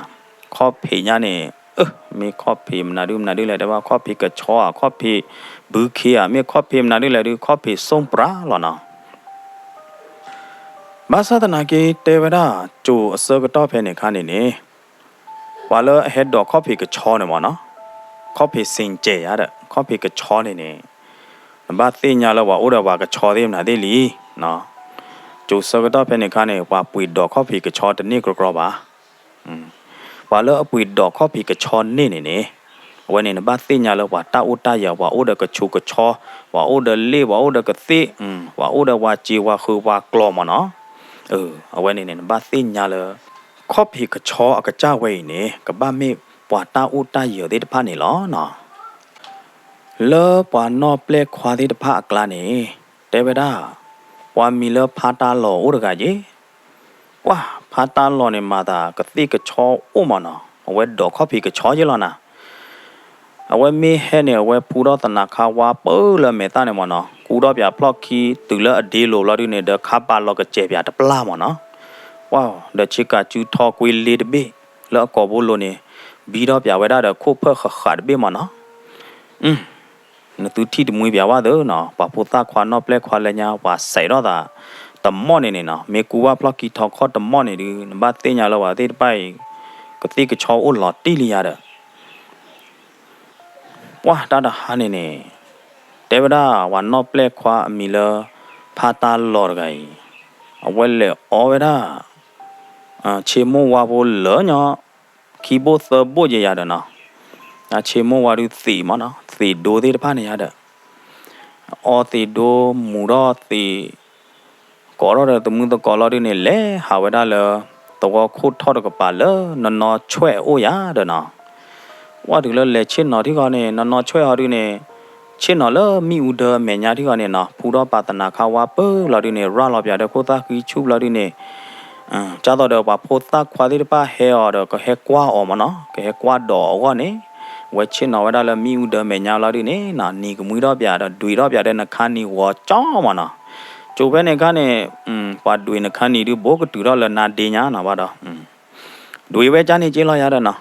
ခီၣ်ဖံးညါန့ၣ် အၢ မ့ၢ်ခီၣ်ဖံးမနုၤဒုမနုၤဒုလဲၣ် တဲဘၣ် ခီၣ်ဖံးကဆီဧါ ခီၣ်ဖံးဘုခ့ဧါ မ့ၢ်ခီၣ်ဖံးမနုၤဒုလဲၣ်ဒု ခီၣ်ဖံးစိၣ်ပြးလီၤနီၤ. ဘၣ်ဆၣ်သနာ်က့ တဲဝဲဒၣ် ကၠိၤအဆၢကတီၢ်ဖဲန့ၣ်အခါန့ၣ်န့ၣ် ပှၤလၢအဟဲဒိးခီၣ်ဖံးကဆီန့ၣ်မ့ၢ်နီၤ, ခီၣ်ဖံးစ့ၣ်ကဲၤယါဒီး ခီၣ်ဖံးကဆီန့ၣ်န့ၣ် နဘၣ်သ့ၣ်ညါလၢပှၤအိၣ်ဒီးပှၤကဆီသ့ၣ်မနုၤသ့ၣ်လံနီၤ. ကၠိဆၢကတီၢ်ဖဲန့ၣ်အခါန့ၣ် ပှၤပှ့ၤဒိးခီၣ်ဖံးကဆီတန့ၢ်ကြီကြီဘၣ်. ပှၤလၢအပှ့ၤဒိးခီၣ်ဖံးကဆီန့ၢ်န့ၣ်န့ၣ် အဝဲန့ၣ်နဘၣ်သ့ၣ်ညါလၢပှၤတၢ်အိၣ်တၢ်ယၢၤ ပှၤအိၣ်ဒီးကဆူးကဆီ, ပှၤအိၣ်ဒီးလ့ၣ်, ပှၤအိၣ်ဒီးကသ့ၣ်, ပှၤအိၣ်ဒီးပှၤစ့ဝၤဃုာ်ပှၤကျီၤမ့ၢ်နီၤ. အဝဲန့ၣ်န့ၣ် နဘၣ်သ့ၣ်ညါလၢ ခီၣ်ဖံးကဆီအကစၢ်ဝဲအံၤန့ၣ် ကဘၣ်မ့ၢ်ပှၤတၢ်အိၣ်တၢ်ယၢၤသ့ၣ်တဖၣ်န့ၣ်လီၤနီၤ. လၢပှၤနီၣ်ပျဲၢ်ခွါသ့ၣ်တဖၣ်အကျါန့ၣ် တဲဝဲဒၣ် ပှၤမံၤလၢဖါတၢ်လီၤအိၣ်တဂၤယ့ၣ်, ပှၤဖါတၢ်လီၤန့ၣ်မၤသးကသ့ၣ်ကဆီအိၣ်မ့ၢ်နီၤ, အဝဲဒိးခီၣ်ဖံးကဆီယ့ၣ်လီၤနၤ. အဝဲမ့ၢ်ဟဲန့ၣ် အဝဲဖူထီၣ်သနးခါဝါပၢလၢအမဲာ်သၣ်န့ၣ်မ့ၢ်နီၤ, ကူထီၣ်ပၠးဖျီၣ်ခံတုၤလၢအဒ့လိၤဘျီဒုန့ၣ် ဒီးခါပာ်လီၤကစဲးပၠးတပျၢ်မ့ၢ်နီၤ. ပှၤ ဒီးဆ့ကၤစုထီကွ့လ့တဘ့ၣ် လၢအကိာ်ဘိလိၤန့ၣ် ဘံထီၣ်ပၠးဝဲဒၣ်ဒီးခိၣ်ဖၢၣ်ဃးဃးတဘ့ၣ်မ့ၢ်နီၤ. နသုထံၣ်တမှံပၠးဝဲသ့နီၤ, ပှၤဖိသၣ်ခွါနီၣ်ပျဲၢ်ခွါလၢညါ ပှၤစဲးထီၣ်သး တမီၢ်န့ၣ်န့ၣ်နီၤ, မ့ၢ်ကူဘၣ်ဖျီၣ်ခံထီခီၣ်တမီၢ်န့ၣ်ဒုး နဘၣ်သ့ၣ်ညါလၢပှၤသ့ၣ်တဖၣ်အံၤ ကသ့ၣ်ကဆီအိၣ်လီၤတံၢ်လံယါဒီး ပှၤတၢ်တဟါန့ၣ်န့ၣ် တဲဝဲဒၣ်ပှၤနီၣ်ပျဲၢ်ခွါအမံၤလၢ ဖါတၢ်လီၤတဂၤအံၤ အဝဲလဲၤအီဝဲဒၣ် ဆ့မိၢ်ဝါဖိလၢညါ ခံဘိၣ်သၢဘိၣ်ယဲယၤဒီးနီၤ, အဆ့မိၢ်ဝါဒုးသံးမ့ၢ်နီၤ, သံးဒိသ့ၣ်တဖၣ်န့ၣ်ယၤဒီး အီသံးဒိမူၤထီၣ်သံး ကိးထီၣ်ဒီးသမုၢ်သကိးလီၤဒုန့ၣ် လဲၤဟးဝဲဒၣ်လၢ သဝီခိၣ်ထီၣ်တကပၤလၢနီၢ်နီၢ်ဆွဲၣ်အအိၣ်ယၤဒီးနီၤ. ဝဲတုၤလၢလဲၤဆ့ၣ်နီၤထံဂီၤန့ၣ် နီၢ်နီၢ်ဆွဲၣ်ဟီဒုန့ၣ် ဆ့ၣ်နီၤလၢမ့ၣ်အူဒၢအမဲာ်ညါထံဂီၤန့ၣ်နီၤ, ဖူထီၣ်ပာ်သနးခါဝါပၢလီၤဒုန့ၣ် ရၤလီၤပၠးဒီးခိၣ်သၣ်ဃံဆူၣ်ဘျီဒုန့ၣ် ကၢ်သိးဒီးပှၤဖိသၣ်ခွါသ့ၣ်တဖၣ်ဟဲအီၤဒီးကဟဲကွၢ်အီၤမ့ၢ်နီၤ, ကဟဲကွၢ်ဒီးအဂီၢ်န့ၣ် အဝဲဆ့ၣ်နီၤဝဲဒၣ်လၢမ့ၣ်အူဒၢမဲာ်ညါလီၤဒုန့ၣ်နီၤ, နံၤကမှံထီၣ်ပၠးဒီးဒွံးထီၣ်ပၠးဒီးနခါနံၤဂီၤကၠီမ့ၢ်နီၤ. ကၠိဖဲန့ၣ်အခါန့ၣ် ပှၤဒွံးနခါနံၤဒုဘိကတုၤထီၣ်လၢနါဒ့ညါနီၤဘၣ်ဒီး ဒွံးဝဲကၢ်န့ၣ်က့လီၤယၤဒီးနီၤ,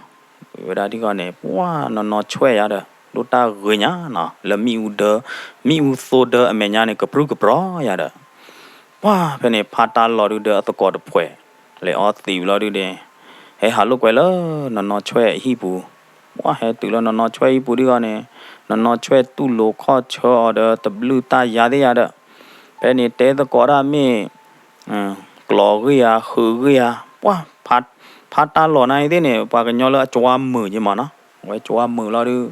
ဒွံးဝဲဒၣ်ထံဂီၤန့ၣ် ပှၤနီၢ်နီၢ်ဆွဲၣ်ယၤဒီး ဒိၣ်တၢ်ဂ့ၤညါနီၤ, လၢမ့ၣ်အူဒၢ မ့ၣ်အူသိဒၢအမဲာ်ညါန့ၣ် ကပြုၢ်ကပြီၤယၤဒီး ပှၤဖဲန့ၣ် ဖါတၢ်လီၤဒုဒီးအသကိးတဖှဲး လဲၤအီသံးဝံၤလီၤဒုန့ၣ် ဟဲဟးလိာ်ကွဲလၢနီၢ်နီၢ်ဆွဲၣ်အဟံၣ်ပူၤ, ပှၤဟဲတုၤလၢနီၢ်နီၢ်ဆွဲၣ်ဟံၣ်ပူၤဒုဂီၢ်န့ၣ် နီၢ်နီၢ်ဆွဲၣ်တူၢ်လိာ်ခီၣ်ဆၢအီၤဒီးတဘျုးတၢ်ယါသ့ၣ်ယၤဒီး ဖဲန့ၣ်တဲသကိးတၢ်မ့ၢ် ကျိးဂ့ၢ်ဧါ ဃုာ်ဂ့ၢ်ဧါ, ပှၤ ဖါတၢ်လီၤနၤအံၤသ့ၣ်န့ၣ် ပှၤကညီလၢအကွၢ်မုာ်က့မ့ၢ်နီၤ, အဝဲကွၢ်မုာ်လီၤ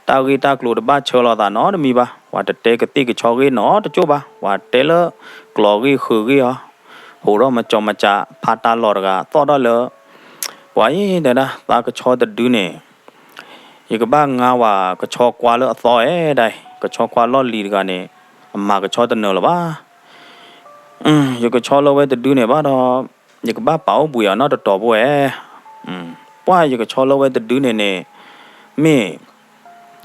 ဒု တၢ်ဂ့ၢ်တၢ်ကျိၤတဘၣ်ဆၢလီၤသးနီတမံၤဘၣ်, ပှၤတတဲကသ့ၣ်ကဆီဂ့ၢ်နီတကၠိၢ်ဘၣ်, ပှၤတဲလၢ ကျိးဂ့ၢ်ဃုာ်ဂ့ၢ်ဧါ, ဟိးထီၣ်မကၠီမကၠး ဖါတၢ်လီၤတဂၤသီၣ်ထီၣ်လၢ ပှၤအံၤတဲဒၣ် သးကဆီတဒုန့ၣ် ယကဘၣ်ငါဝဲကဆီကွၢ်လၢအသီအဲၣ်ဒၣ်အံၤ, ကဆီကွၢ်လီၢ်လံၤတဂၤန့ၣ် အမၤကဆီတနၢၤလၢၤဘၣ်. ယကဆီလၢဝဲတဒုန့ၣ်ဘၣ်ဒီး ယကဘၣ်ပာ်အိၣ်ဘှံးအီၤနီတတီၤဖိဧါ. ပှၤယကဆီလၢဝဲတဒုန့ၣ်န့ၣ် မ့ၢ်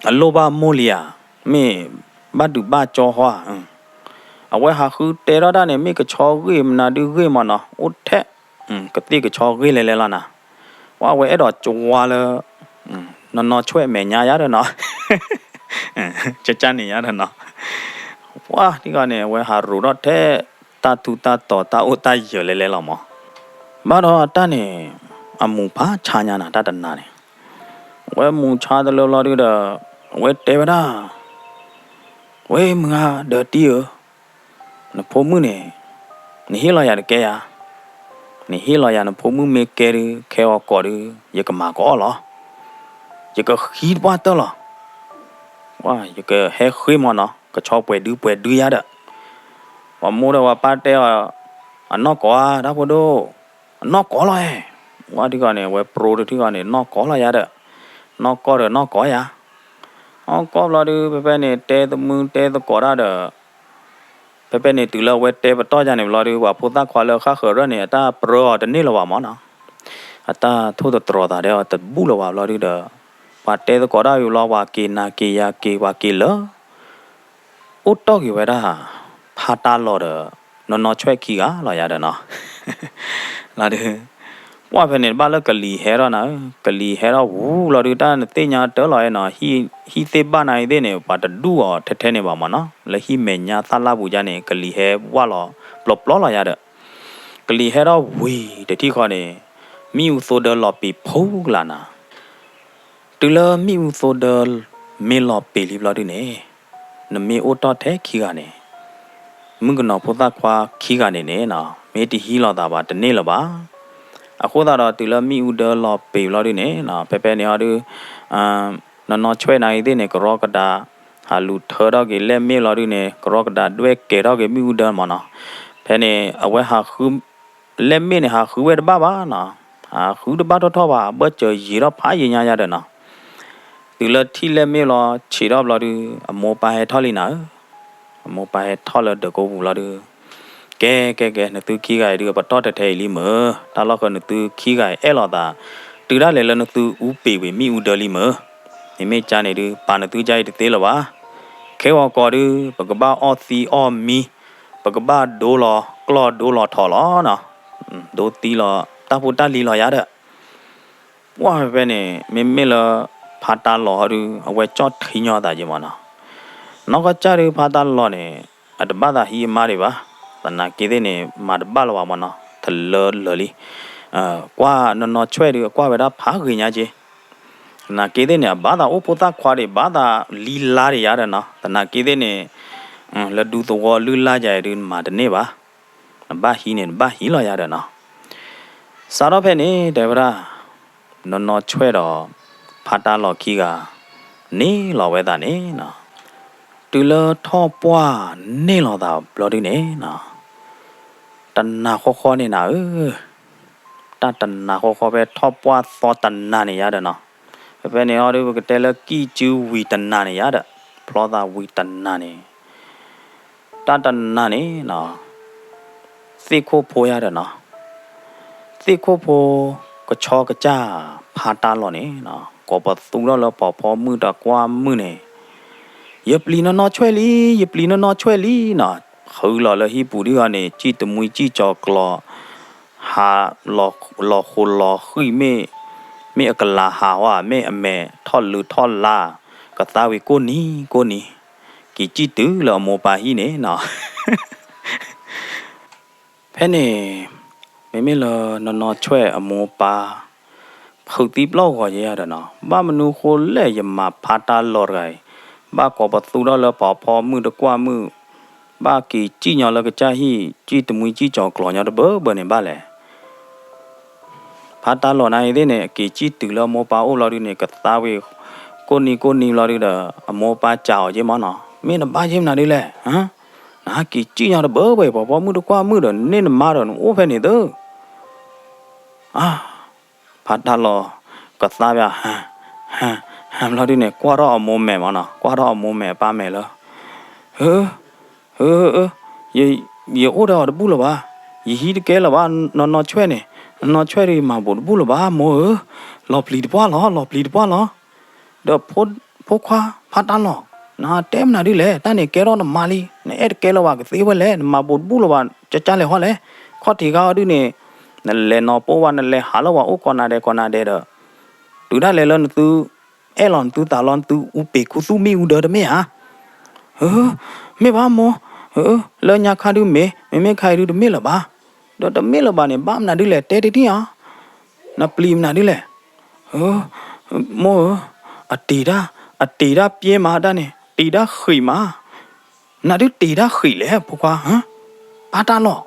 အလိၣ်ဘၣ်မိၢ်လံဧါ, မ့ၢ်ဘၣ်ဒုးဘၣ်ကၠီဟီဧါ. အဝဲဟးဃုတဲထီၣ်တၢ်န့ၣ် မ့ၢ်ကဆီဂ့ၢ်မနုၤဒုဂ့ၢ်မ့ၢ်နီၤ, အိၣ်ထဲ ကသ့ၣ်ကဆီဂ့ၢ်လဲၤလဲၤလီၤနၤ. ပှၤအဝဲအဲၣ်ဒိးကွၢ်လၢ နီၢ်နီၢ်ဆွဲၣ်အမဲာ်ညါယါဒီးနီၤ, ကကန့ၣ်ယါဒီးနီၤ. ပှၤထံဂီၤန့ၣ် အဝဲဟးရိးထီၣ်ထဲ တၢ်ထူးတၢ်တီၤတၢ်အိၣ်တၢ်ယၢၤလဲၤလဲၤလီၤမး. ဘၣ်ဒီးတၢ်န့ၣ် အမူၤဖးဆါညါနၤ တၢ်တနၤန့ၣ်, အဝဲမူၤဆါတလၢဘျီဒုဒီး အဝဲတဲဝဲဒၣ် ဝဲမုၢ်ဂၤဒီးတံၢ်ဧၢ, နဖိမုၣ်န့ၣ် နဟ့ၣ်လီၤယၤတကဲယါ, နဟ့ၣ်လီၤယၤနဖိမုၣ်မ့ၢ်ကဲဒု ခဲဂီၤကီးဒု ယကမၤကအီၣ်လီၤ, ယကဃံတပှၢ်တၢၢ်လီၤ. ယကဟဲဃ့မးနီၤ ကဆီပှဲၤဒုပှဲၤဒုယါဒီး ပှၤမိၢ်ဒီးပှၤပၢ်တဲအီၤ အနီၢ်ကီးဧါ တၢ်ဖိဒိၣ်, အနီၢ်ကီးလီၤဧဲ. ဝဲထံဂီၤန့ၣ် အဝဲပြိတထံဂီၤန့ၣ် နီၢ်ကီးလီၤယါဒီး နီၢ်ကီးဒီးနီၢ်ကီးယါ. အီၣ်ကီၢ်ဘျီဒု ဖဲဖဲန့ၣ် တဲသမုၢ်တဲသကိးတၢ်ဒီး ဖဲဖဲန့ၣ် တုၤလၢအဝဲတဲပတီၢ်ယါန့ၣ်ဘျီဒု ပှၤဖိသၣ်ခွါလၢဃၣ်ဃၢၤရၢၢ်န့ၣ် အတၢ်ပြၢအီၤတန့ၢ်လၢၤဘၣ်မးနီၤ. အတၢ်ထိၣ်သတြီၤသးဒီးအီၤတဘူၣ်လၢၤဘၣ်ဘျီဒုဒီး ပှၤတဲသကိးတၢ်ဝံၤဘျီ ပှၤက့ၤနၤက့ၤယၤက့ၤ ပှၤက့ၤလၢ အိၣ်တီၢ်က့ၤဝဲဒၣ် ဖါတၢ်လီၤဒီး နီၢ်နီၢ်ဆွဲၣ်ခံဂၤလီၤယါဒီးနီၤ. လီၤဒု ပှၤဖဲန့ၣ်တဘၣ်လၢကလံၤဟဲထီၣ်နၤဧၢ, ကလံၤဟဲထီၣ်ဝူလီၤဒု တၢ်နသ့ၣ်ညါတၢ်လီၤအဲၣ်နီၤ, ဟံၣ်သ့ၣ်ဘၣ်နၤအံၤသ့ၣ်န့ၣ် ပှၤတဒူၣ်အီၤထဲထဲန့ၣ်ဘၣ်မးနီၤ, လၢဟံၣ်မဲာ်ညါသၣ်လၣ်ပူၤယါန့ၣ် ကလံၤဟဲဝၢ်လီၤပျီပျီလီၤယါဒီး ကလံၤဟဲထီၣ်ဝံၤတထံၣ်ဃီန့ၣ် မ့ၣ်အူသိဒၢလီၤပ့ၤဖုကလးနၤ. တုၤလၢမ့ၣ်အူသိဒၢမ့ၢ်လီၤပ့ၤလံဘျီဒုန့ၣ်, နမ့ၢ်အိၣ်တီၢ်ထဲခံဂၤန့ၣ်, မုၣ်ကနီၤဖိသၣ်ခွါခံဂၤန့ၣ်န့ၣ်နီၤ, မ့ၢ်တဟံးလိာ်သးဘၣ်တန့ၢ်လၢၤဘၣ်. အဃိသတးဒီးတုၤလၢမ့ၣ်အူဒၢလီၤပ့ၤဘျီဒုန့ၣ်နီၤ, ဖဲဖဲန့ၣ်အီၤဒု နီၢ်နီၢ်ဆွဲၣ်နၤအံၤသ့ၣ်န့ၣ် ကရီကဒါ ဟးလူၤထၢထီၣ်က့ၤလဲၣ်မ့ၣ်လီၤဒုန့ၣ် ကရီကဒါဒွဲၣ်ကဲၤထီၣ်က့ၤမ့ၣ်အူဒၢမ့ၢ်နီၤ. ဖဲန့ၣ် အဝဲဟးဃု လဲၣ်မ့ၣ်န့ၣ် ဟးဃုဝဲတဘၣ်ဘၣ်နီၤ, ဟးဃုတဘၣ်ထီၣ်ထီၣ်ဘၣ်, ဘၢၣ်စၢၤယံာ်ထီၣ်ဖးယံာ်ညါယါဒီးနီၤ. တုၤလၢထံၣ်လဲၣ်မ့ၣ်လီၤဆံးထီၣ်ဘျီဒု အမိၢ်ပၢ်ဟဲထီၣ်လံနၤဧၢ. အမိၢ်ပၢ်ဟဲထီၣ်လၢဒၢးကိပူၤလီၤဒု ကဲ ကဲ ကဲ နသုခံဂၤအံၤဒု ပတီၢ်ထဲထဲအံၤလံမ့ၢ်, တၢ်လီၢ်ဃၢၤနသုခံဂၤအံၤအဲၣ်လိာ်သး, တုၤဒၣ်လဲာ်လၢနသုအူပ့ၤဝံၤမ့ၣ်အူဒၢလံမ့ၢ်. မ့မ့ၢ်ကါန့ၣ်ဒု ပာ်နသုကါအံၤတသ့လၢၤဘၣ်. ခဲဂီၤကီးဒု ပကဘၣ်အီၣ်သံအီၣ်မံ, ပကဘၣ်ဒိလီၤကျီၢ်ဒိလီၤထီလီၤနီၤ, ဒိသံလီၤ တၢ်ဖိတၢ်လံၤလီၤယါဒီး ပှၢ်ဖဲဖဲန့ၣ် မ့မ့ၢ်လၢ ဖါတၢ်လီၤဟီဒု အဝဲကၠီၣ်ထံညီသးက့မ့ၢ်နီၤ. နီၢ်ကီၢ်ကၢ်ဒု ဖါတၢ်လီၤန့ၣ် အတဘၣ်သးဟံးအမါဒံးဘၣ်, သနာ်က့သ့ၣ်န့ၣ် မၤတဘၣ်လၢၤဘၣ်မ့ၢ်နီၤ, တလၢလၢာ်လံ. ကွၢ်နီၢ်နီၢ်ဆွဲၣ်ဒု အကွၢ်ဝဲဒၣ်ဖးဂ့ၤညါက့, သနာ်က့သ့ၣ်န့ၣ် အဘၣ်သးအိၣ်ဖိသၣ်ခွါဒံး ဘၣ်သးလံလါဒံးယါဒီးနီၤ, သနာ်က့သ့ၣ်န့ၣ် လၢဒူသဝီလုၢ်လၢ်ယၤအံၤဒု နမၤတန့ၢ်ဘၣ်. နဘၣ်ဟံးန့ၣ် နဘၣ်ဟံးလီၤယၤဒီးနီၤ. စးထီၣ်ဖဲန့ၣ် တဲဝဲဒၣ် နီၢ်နီၢ်ဆွဲၣ်ဒီး ဖါတၢ်လီၤခံဂၤ န့ၢ်လီၤဝဲသးန့ၣ်နီၤ, တုၤလၢထီၣ်ပှၢ်န့ၢ်လီၤသးဘျီဒုန့ၣ်နီၤ, တနၤဃီဃီန့ၣ်နၤဧၢ, တၢ်တနၤဃီဃီဖဲထီၣ်ပှၢ်သီတနၤန့ၣ်ယါဒီးနီၤ, ဖဲဖဲန့ၣ်အီၤဒု ပကတဲလၢကံၣ်စုဝံၤတနၤန့ၣ်ယါဒီး ဖျီသးဝံၤတနၤန့ၣ် တၢ်တနၤန့ၣ်နီၤ, သ့ၣ်ခိၣ်ဖိယါဒီးနီၤ, သ့ၣ်ခိၣ်ဖိ ကဆီကစၢ် ဖါတၢ်လီၤန့ၣ်နီၤ, ကိးပသူထီၣ်လၢပှၤဖီမုၣ်တကွၢ်မုၣ်န့ၣ်, ယပျံၤနီၢ်နီၢ်ဆွဲၣ်လံ, ယပျံၤနီၢ်နီၢ်ဆွဲၣ်လံနီၤ, ဃုလီၤလၢဟံၣ်ပူၤဒ်အီၤန့ၣ် ကံၣ်တမှံကံၣ်ကၠီၤကျီၤ ဟး လီၤဃိလီၤဃံၣ်မ့ၢ်, မ့ၢ်အကလၤဟးဝဲ မ့ၢ်အမဲာ်ထီၣ်လုၤထီၣ်လါ, ကသါဝံၤကိးနံၤကိးနံၤ, က့ၤကံၣ်တုၤလၢအမိၢ်ပၢ်ဟံၣ်န့ၣ်နီၤ. ဖဲန့ၣ် မ့မ့ၢ်လၢနီၢ်နီၢ်ဆွဲၣ်အမိၢ်ပၢ် ဖုးသံပျီၢ်ဂီၤယဲယါဒီးနီၤ, ဘၣ်မနုၤဃိလဲၣ် ယမၤဖါတၢ်လီၤတဂၤအံၤ, ဘၣ်ကိးပသူထီၣ်လၢပှၤဖီမုၣ်တကွၢ်မုၣ်, ဘၣ်က့ၤကံၣ်ညီလၢကစၢ်ဟံၣ် ကံၣ်တမှံကံၣ်ကၠီၤကျီၤညီတဘၢဘၢန့ၣ်ဘၣ်လဲၣ်. ဖါတၢ်လီၤနၤအံၤသ့ၣ်န့ၣ် အက့ၤကံၣ်တုၤလၢအမိၢ်ပၢ်အိၣ်ဘျီဒုန့ၣ် ကသါဝံၤ ကိးနံၤကိးနံၤဘျီဒုဒီး အမိၢ်ပၢ်စံးအီၤက့မ့ၢ်နီၤ, မ့ၢ်နဘၣ်ယဲမနုၤဒ်လဲၣ်, နဟးက့ၤကံၣ်ညီတဘၢဘၢ ပှၤဖီမုၣ်တကွၢ်မုၣ်ဒီး န့ၢ်နမါဒီးနအိၣ်ဖဲန့ၣ်သု ဖါတၢ်လီၤ ကသါဝံၤ ဟၢ ဟၢ ဟၢ ဘျီဒုန့ၣ် ကွၢ်ထီၣ်အမိၢ်မဲာ်မ့ၢ်နီၤ, ကွၢ်ထီၣ်အမိၢ်မဲာ်အပၢ်မဲာ်လၢ ဧၢ ဧၢ ဧၢ ယအိၣ်ဒီးအီၤတဘူၣ်လၢၤဘၣ်, ယဟံးတကဲလၢၤဘၣ်, နီၢ်နီၢ်ဆွဲၣ်န့ၣ်, နီၢ်နီၢ်ဆွဲၣ်ဒီးယမၤဘူးတဘူၣ်လၢၤဘၣ် မိၢ်ဧၢ, လီၤပျံၤတပှၢ်လီၤ, လီၤပျံၤတပှၢ်လီၤ. ဒီး ဖိခွါ ဖါတၢ်လီၤ, နတဲမနုၤဒ်လဲၣ်, တၢ်န့ၣ်ကဲထီၣ်နမါလံ, နအဲၣ်တကဲလၢၤဘၣ် ကသ့ဝဲလဲၣ်, နမၤဘူးတဘူၣ်လၢၤဘၣ် ကကၢ်လဲၤဟီလဲၣ်, ခီၣ်ထံးဂၤအီၤဒုန့ၣ် နလဲၤနီၢ်ပိဝဲ နလဲၤဟးလၢပှၤအိၣ်ကိးနၤဒဲးကိးနၤဒဲးဒီး တုၤဒၣ်လဲာ်လၢနသု အဲၣ်လီၤနသုသးလီၤ နသုအူပ့ၤခူသူၣ်မ့ၣ်အူဒၢတမ့ၢ်ဧါ. ဧၢ, မ့ၢ်ဘၣ်မိၢ်, လၢညါခါဒုမ့ၢ်, မ့မ့ၢ်ခါအံၤဒုတမ့ၢ်လၢၤဘၣ်. ဒီးတမ့ၢ်လၢၤဘၣ်န့ၣ် ဘၣ်မနုၤဒ်လဲၣ် တဲတထံၣ်ဧါ. နပျံၤမနုၤဒ်လဲၣ်. မိၢ်ဧၢ, အတ့ၤတၢ်, အတ့ၤတၢ်ပျဲမးတၢ်န့ၣ် တ့ၤတၢ်ဃံးမး နဒုးတ့ၤတၢ်ဃံးလဲၣ် ဖိခွါ, ဖါတၢ်လီၤ,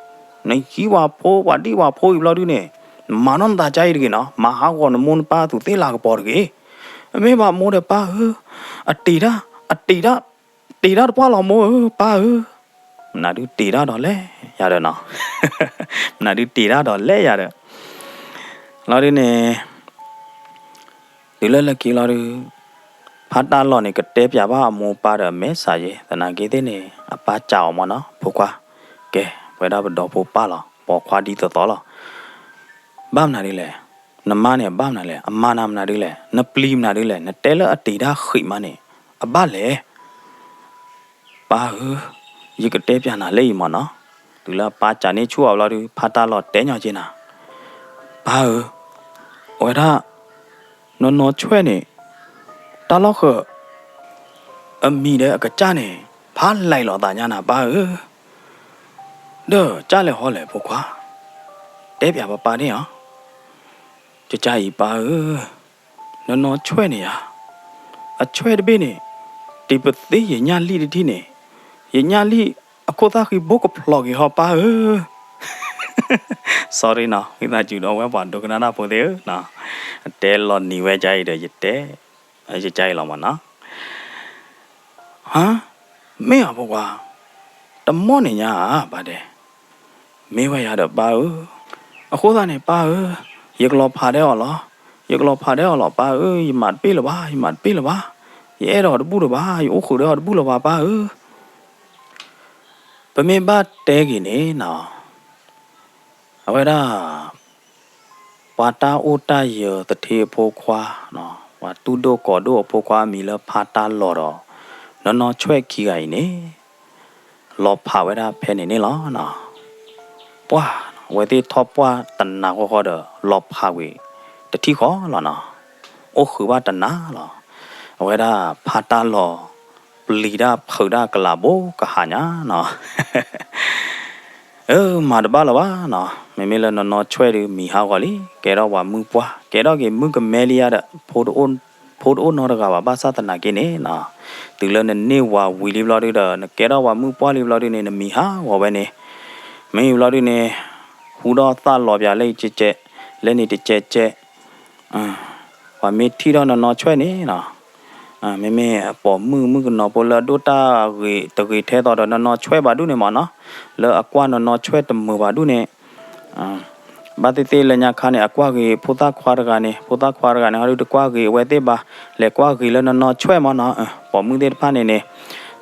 နဟံးဝဲဖိ ပှၤဒံၣ်ဝဲဖိအံၤဘျီဒုန့ၣ် နမၤနီၢ်နသးကါအံၤတဂ့ၤနီၤ, မၤဟးဂီၤနမိၢ်နပၢ်သူးသ့ၣ်လၤကပီၤတဂ့ၤ. မ့ၢ်ဘၣ်မိၢ်ဒီးပၢ်ဧၢ, အတ့ၤတၢ်, အတ့ၤတၢ်, တ့ၤတၢ်တပှၢ်လီၤမိၢ်ဧၢ ပၢ်ဧၢ. မနုၤဒုးတ့ၤတၢ်ဒီးလဲၣ်ယၤဒီးနီၤ, မနုၤဒုးတ့ၤတၢ်ဒီးလဲၣ်ယၤဒီး, လီၤဒုန့ၣ် တုၤလၢလၢခံလီၤဒုး ဖါတၢ်လီၤန့ၣ် ကတဲပၠးဘၣ်အမိၢ်ပၢ်ဒီးမဲာ်ဆှးယဲ သနာ်က့သ့ၣ်န့ၣ် အပၢ်စံးအီၤမ့ၢ်နီၤ ဖိခွါ, ကဲ ပဝဲဒၣ်ပဒီဖိပၢ်လီၤ ပိာ်ခွါဒ်သိးသိးလီၤ. ဘၣ်မနုၤဒ်လဲၣ်, နမါန့ၣ်အဘၣ်မနုၤလဲၣ်, အမၤနၤမနုၤဒ်လဲၣ်, နပျံၤမနုၤဒ်လဲၣ်, နတဲလၢအတ့ၤတၢ်ဃံးမးန့ၣ် အဘၣ်လဲၣ် ပၢ်ဧၢ, ယကတဲပၠးနၤလၢအံၤမ့ၢ်နီၤ. တုၤလၢအပၢ်စံးန့ၢ်ဆူၣ်အီၤဘျီဒုး ဖါတၢ်လီၤတဲညီက့နၤ, ပၢ်ဧၢ, အဝဲဒၣ် နီၢ်နီၢ်ဆွဲၣ်န့ၣ် တၢ်လီၢ်ဃၢၤ အမံၤဒီးအကစၢ်န့ၣ် ဖးလဲၢ်လိာ်သးညါနၤပၢ်ဧၢ, ဒီးကၢ်လဲၤဟီလဲၣ်ဖိခွါ, တဲပၠးပၢ်ပၢ်န့ၣ်ဧါ. ကကါအံၤပၢ်ဧၢ, နီၢ်နီၢ်ဆွဲၣ်န့ၣ်ယါ, အဆွဲၣ်တဘ့ၣ်န့ၣ် တ့ပသ့ယညၣ်လံၣ်တထံၣ်န့ၣ်, ယညၣ်လံၣ်အခိၣ်သၣ်ဃံဘိကဖျိးက့ၤဟီပၢ်ဧၢ. Sorry နီၤ, ဝံသးစူၤဒီးဝဲပှၤဒိကနၣ်တၢ်ဖိသ့ၣ်ဧၢ, အတဲလီၤနံၤဝဲကါအံၤဒီးယတဲ, ယကါအံၤလီၤမးနီၤ. ဟါ, မ့ၢ်အဖိခွါ, တမီၢ်န့ၣ်ညါဧါ ဘၣ်ဒဲး, မ့ၢ်ဝဲယၤဒီးပၢ်ဧၢ, အဃိသတးန့ၣ်ပၢ်ဧၢ, ယကလီၤဖးဒဲးအီၤလီၤ, ယကလီၤဖးဒဲးအီၤလီၤပၢ်ဧၢ, ယမၤတပ့ၢ်လၢၤဘၣ်, ယမၤတပ့ၢ်လၢၤဘၣ်, ယအဲၣ်ဒိးအီၤတဘူၣ်လၢၤဘၣ်, ယအိၣ်ဃုာ်ဒီးအီၤတဘူၣ်လၢၤဘၣ်ပၢ်ဧၢ. ပမ့ၢ်ဘၣ်တဲက့ၤန့ၣ်နီၤ, အဝဲဒၣ် ပှၤတၢ်အိၣ်တၢ်ယၢၤသထ့အဖိခွါ, ပှၤတူၢ်ဒိၣ်ကိးဒိၣ်အဖိခွါအမံၤလၢဖါတၢ်လီၤဒီး နီၢ်နီၢ်ဆွဲၣ်ခံဂၤအံၤန့ၣ် လီၤဖးဝဲဒၣ်ဖဲန့ၣ်န့ၣ်လီၤ. ပှၢ်, အဝဲသ့ၣ်ထီၣ်ပှၢ်တနၤဃီဃီဒီး လီၤဖးဝံၤတထံၣ်ဃီလီၤနီၤ. အိၣ်ဃုာ်ဘၣ်တနၤလီၤ. အဝဲဒၣ်ဖါတၢ်လီၤ ပျံၤတၢ်ဖုးတၢ်ကလးဘိကဟးညါနီၤ. အၢ မၤတဘၣ်လၢၤဘၣ်နီၤ, မ့မ့ၢ်လၢနီၢ်နီၢ်ဆွဲၣ်ဒုးမံၤဟးဂီၤလံ, ကဲထီၣ်ပှၤမုၣ်ပှၢ်, ကဲထီၣ်က့ၤမုၣ်ကမဲလံယါဒီး ဖိတအိၣ်နီတဂၤဘၣ်, ဘၣ်ဆၣ်သနာ်က့န့ၣ်နီၤ, တုၤလၢနန့ၢ်ဝၤဝံၤလံဘျီဒုဒီး နကဲထီၣ်ပှၤမုၣ်ပှၢ်လံဘျီဒုန့ၣ် နမံၤဟးဂီၤဝဲန့ၣ်, မ့ၢ်ဘျီဒုန့ၣ် ဟူထီၣ်သၣ်လီၤပၠးလၢကဲကဲ, လၢန့ၣ်တကဲကဲ ပှၤမ့ၢ်ထံၣ်ထီၣ်နီၢ်နီၢ်ဆွဲၣ်န့ၣ်နီၤ, မ့မ့ၢ်အပိာ်မုၣ်မုၣ်ကနီၤဖိလၢအဒိၣ်တၢ်ဂ့ၤတဂ့ၤထဲသိးဒီးနီၢ်နီၢ်ဆွဲၣ်ဘၣ်ဒူၣ်န့ၣ်မးနီၤ, လၢအကွၢ်နီၢ်နီၢ်ဆွဲၣ်တမုာ်ဘၣ်ဒူၣ်န့ၣ်, ဘၣ်သ့ၣ်သ့ၣ်လၢညါခါန့ၣ် အကွၢ်ဂ့ၤဖိသၣ်ခွါတဂၤန့ၣ်, ဖိသၣ်ခွါတဂၤန့ၣ် ဟီဒုတကွၢ်ဂ့ၤအဝဲသ့ၣ်ဘၣ်, လဲၤကွၢ်ဂ့ၤလၢနီၢ်နီၢ်ဆွဲၣ်မးနီၤ, ပိာ်မုၣ်သ့ၣ်တဖၣ်န့ၣ်န့ၣ်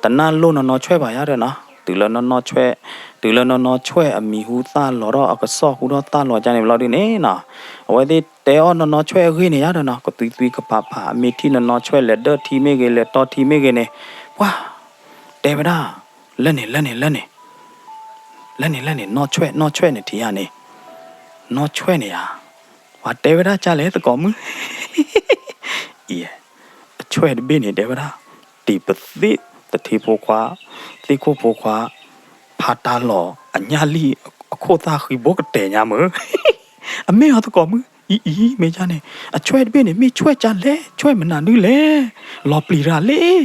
တနၢ်လိၣ်နီၢ်နီၢ်ဆွဲၣ်ဘၣ်ယါဒီးနီၤ, တုၤလၢနီၢ်နီၢ်ဆွဲၣ်, တုၤလၢနီၢ်နီၢ်ဆွဲၣ်အမံၤဟူသၣ်လီၤထီၣ် အကစီၣ်ဟူထီၣ်သၣ်လီၤကါန့ၣ်ဘျီဒုန့ၣ်နီၤ, အဝဲသ့ၣ်တဲအီၣ်နီၢ်နီၢ်ဆွဲၣ်အဂ့ၢ်န့ၣ်ယါဒီးနီၤ, ကသွံသွံကဖးဖး, အမ့ၢ်ထံၣ်နီၢ်နီၢ်ဆွဲၣ်လဲၤဒၢၣ်ထံမ့ၢ်ဂ့ၤ လဲၤတီထံမ့ၢ်ဂ့ၤန့ၣ်, ပှၤ တဲဝဲဒၣ်, လၢန့ၣ် လၢန့ၣ် လၢန့ၣ်, လၢန့ၣ် လၢန့ၣ် နီၢ်ဆွဲၣ် နီၢ်ဆွဲၣ်န့ၣ်ထံၣ်ယါန့ၣ်, နီၢ်ဆွဲၣ်န့ၣ်ယါ, ပှၤတဲဝဲဒၣ်ကၢ်လဲၣ်သကိးမုၣ် အံၤ, အဆွဲၣ်တဘ့ၣ်န့ၣ်တဲဝဲဒၣ်, တ့ပသ့ၣ်သထ့ဖိခွါ, သ့ၣ်ခိၣ်ဖိခွါ, ဖါတၢ်လီၤ အညၣ်လံၣ် အခိၣ်သၣ်ဃံဘိကတဲာ်ညါမုၢ်, အမ့ၢ်အီၤသကိးမုၣ်, အံၤအံၤ မ့ၢ်ကၢ်န့ၣ်, အဆွဲၣ်တဘ့ၣ်န့ၣ် မ့ၢ်ဆွဲၣ်ကၢ်လဲၣ် ဆွဲၣ်မနုၤဒုလဲၣ်, လီၤပျံၤတၢ်လဲၣ်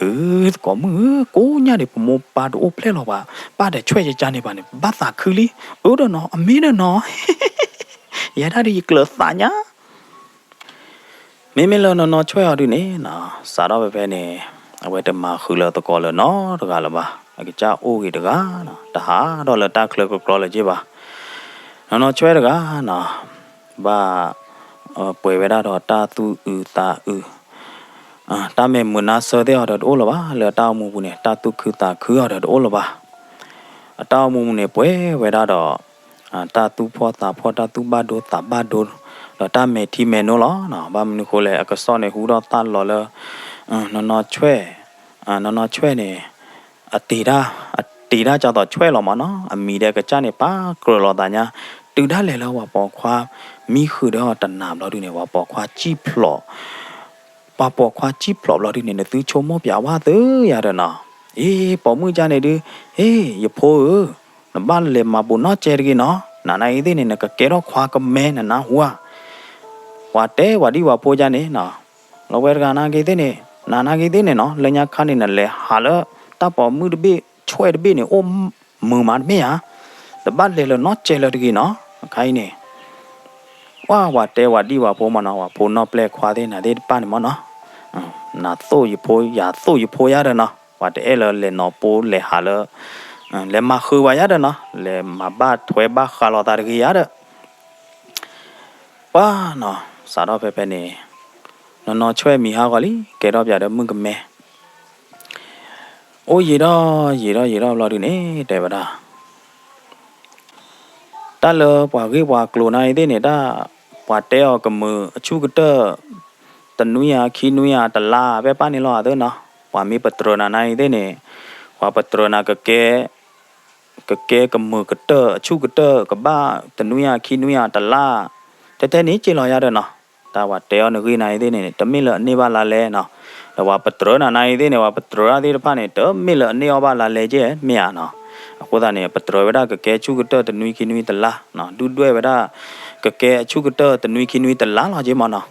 အၢ သကိးမုၣ်ဧၢ, ကိးညါဒံးပမိၢ်ပၢ်တအိၣ်ဖျဲၣ်လီၤဘၣ်, ပၢ်ဒီးဆွဲၣ်ယကၢ်န့ၣ်ဘၣ်န့ၣ် ဘၣ်သးခုလံ, အၢဒီးနီၤ အမ့ၢ်ဒီးနီၤ, ယဲဒၣ်ဒ်ယကျၢၤသးညါ, မ့မ့ၢ်လၢနီၢ်နီၢ်ဆွဲၣ်အီၤဒုန့ၣ်နီၤ, စးထီၣ်ဖဲဖဲန့ၣ်, အဝဲတမၤဃုာ်လၢသကိးလၢၤနီတဂၤလၢၤဘၣ်, အကစၢ်အိၣ်ဂ့ၤတဂၤနီၤ, တဟးထီၣ်လၢတၢ်ချၢကကြီလၢၤက့ဘၣ်, နီၢ်နီၢ်ဆွဲၣ်တဂၤနီၤ, ဘၣ် ပှဲၤဝဲဒၣ်ဒီးတၢ်သူၣ်အုးသးအုး, တၢ်မဲာ်မုာ်နါဆၢသ့ၣ်အီၤဒီးတအိၣ်လၢၤဘၣ်, လၢအတၢ်အိၣ်မူပူၤန့ၣ် တၢ်သူၣ်ခုသးခုအီၤဒီးတအိၣ်လၢၤဘၣ်, အတၢ်အိၣ်မူပူၤန့ၣ် ပှဲၤဝဲဒၣ်ဒီး တၢ်သူၣ်ဖှီၣ်သးဖှီၣ် တၢ်သူၣ်ဘၣ်ဒိသးဘၣ်ဒိ, ဒီးတၢ်မဲာ်ထံမဲာ်နိလီၤ, ဘၣ်မနုၤဃိလဲၣ် အကစီၣ်န့ၣ်ဟူထီၣ်သၣ်လီၤလၢ နီၢ်နီၢ်ဆွဲၣ်, နီၢ်နီၢ်ဆွဲၣ်န့ၣ် အတ့တၢ်, အတ့တၢ်ကၢ်သိးဆွဲၣ်လီၤမးနီၤ, အမံၤဒီးအကစၢ်န့ၣ် ပာ်ကြၢးလီၤသးညါ, တုၤဒၣ်လဲာ်လၢပှၤပိာ်ခွါ မံဃုာ်ဒီးတနၤဘျီဒုန့ၣ် ပှၤပိာ်ခွါစံၣ်ဖျိး ပှၤပိာ်ခွါစံၣ်ဖျိးဘျီဒုန့ၣ် နသုဆိကမိၣ်ပၠးဝဲသုယၤဒီးနီၤ, အ့ ပိာ်မုၣ်ကၢ်န့ၣ်ဒု, အ့ ယဖိဧၢ, နဘၣ်လဲၤမၤဘူးနီၢ်ကဲတဂ့ၤနီၤ, နၤနာ်ဂ့ၤသ့ၣ်န့ၣ် နကကဲထီၣ်ခွါကမဲ နနၢ်ဟူဧါ, ပှၤတဲပှၤဒံပှၤဖိကၢ်န့ၣ်နီၤ, လီၤဝဲတဂၤနာ်ဂ့ၤသ့ၣ်န့ၣ်, နၤနာ်ဂ့ၤသ့ၣ်န့ၣ်နီၤ, လၢညါခါန့ၣ် နလဲၤဟးလၢ တၢ်ပိာ်မုၣ်တဘ့ၣ် ဆွဲၣ်တဘ့ၣ်န့ၣ် အိၣ်မုာ်မးတမ့ၢ်ဧါ, တဘၣ်လဲၤလၢနီၢ်ကဲလၢတဂ့ၤနီၤ, အခါအံၤန့ၣ် ပှၤ ပှၤတဲပှၤဒံပှၤဖိမးနီၤ, ပှၤဖိနီၢ်ပျဲၢ်ခွါသ့ၣ်နၤသ့ၣ်တဖၣ်န့ၣ်မးနီၤ, နသိၣ်ယဖိ ယၤသိၣ်ယဖိယၤဒီးနီၤ, ပှၤတအဲၣ်လၢလဲၤနီၤပိလဲၤဟးလၢ လဲၤမၤဃုာ်ဝဲယၤဒီးနီၤ, လဲၤမၤဘၣ်ထွဲဘၣ်ဃးလိာ်သးတဂ့ၤယၤဒီး ပှၤနီၤ, စးထီၣ်ဖဲဖဲန့ၣ် နီၢ်နီၢ်ဆွဲၣ်မံၤဟးဂီၤလံ, ကဲထီၣ်ပၠးဒီးမုၣ်ကမဲ, အိၣ်ယံာ်ထီၣ်ယံာ်ထီၣ်ယံာ်ထီၣ်ဘျီဒုန့ၣ် တဲဝဲဒၣ် တၢ်လၢပှၤဂ့ၢ်ပှၤကျိၤနာ်ဂ့ၤသ့ၣ်န့ၣ် တၢ် ပှၤတဲအီၤကမုာ်အဆူၣ်ကတၢၢ် တနွံဧါခံနွံဧါတလါ ဖဲပၢ်န့ၣ်လီၤသ့နီၤ, ပှၤမ့ၢ်ပတြၢၤနၤနာ်ဂ့ၤသ့ၣ်န့ၣ် ပှၤပတြၢၤနၤကကဲ ကကဲကမုာ်ကတၢၢ်အဆူၣ်ကတၢၢ် ကဘၣ်တနွံဧါခံနွံဧါတလါ ထဲထဲန့ၣ်က့ၤလီၤယၤဒီးနီၤ, တၢ်ပှၤတဲအီၤနဂ့ၢ်နာ်ဂ့ၤသ့ၣ်န့ၣ် တမ့ၢ်လၢအန့ၢ်ဘၣ်လါလဲနီၤ, ဒီးပှၤပတြၢၤနၤနာ်ဂ့ၤသ့ၣ်န့ၣ် ပှၤပတြၢၤတၢ်သ့ၣ်တဖၣ်န့ၣ် တမ့ၢ်လၢအန့ၢ်အီၣ်ဘၣ်လါလဲက့ၤ မ့ၢ်ဧါနီၤ, အဃိသတးန့ၣ် ပတြၢၤဝဲဒၣ်ကကဲဆူၣ်ကတၢၢ်တနွံခံနွံတလါနီၤ, ဒုၣ်ဒွဲၣ်ဝဲဒၣ် ကကဲအဆူၣ်ကတၢၢ်တနွံခံနွံတလါလီၤက့မးနီၤ.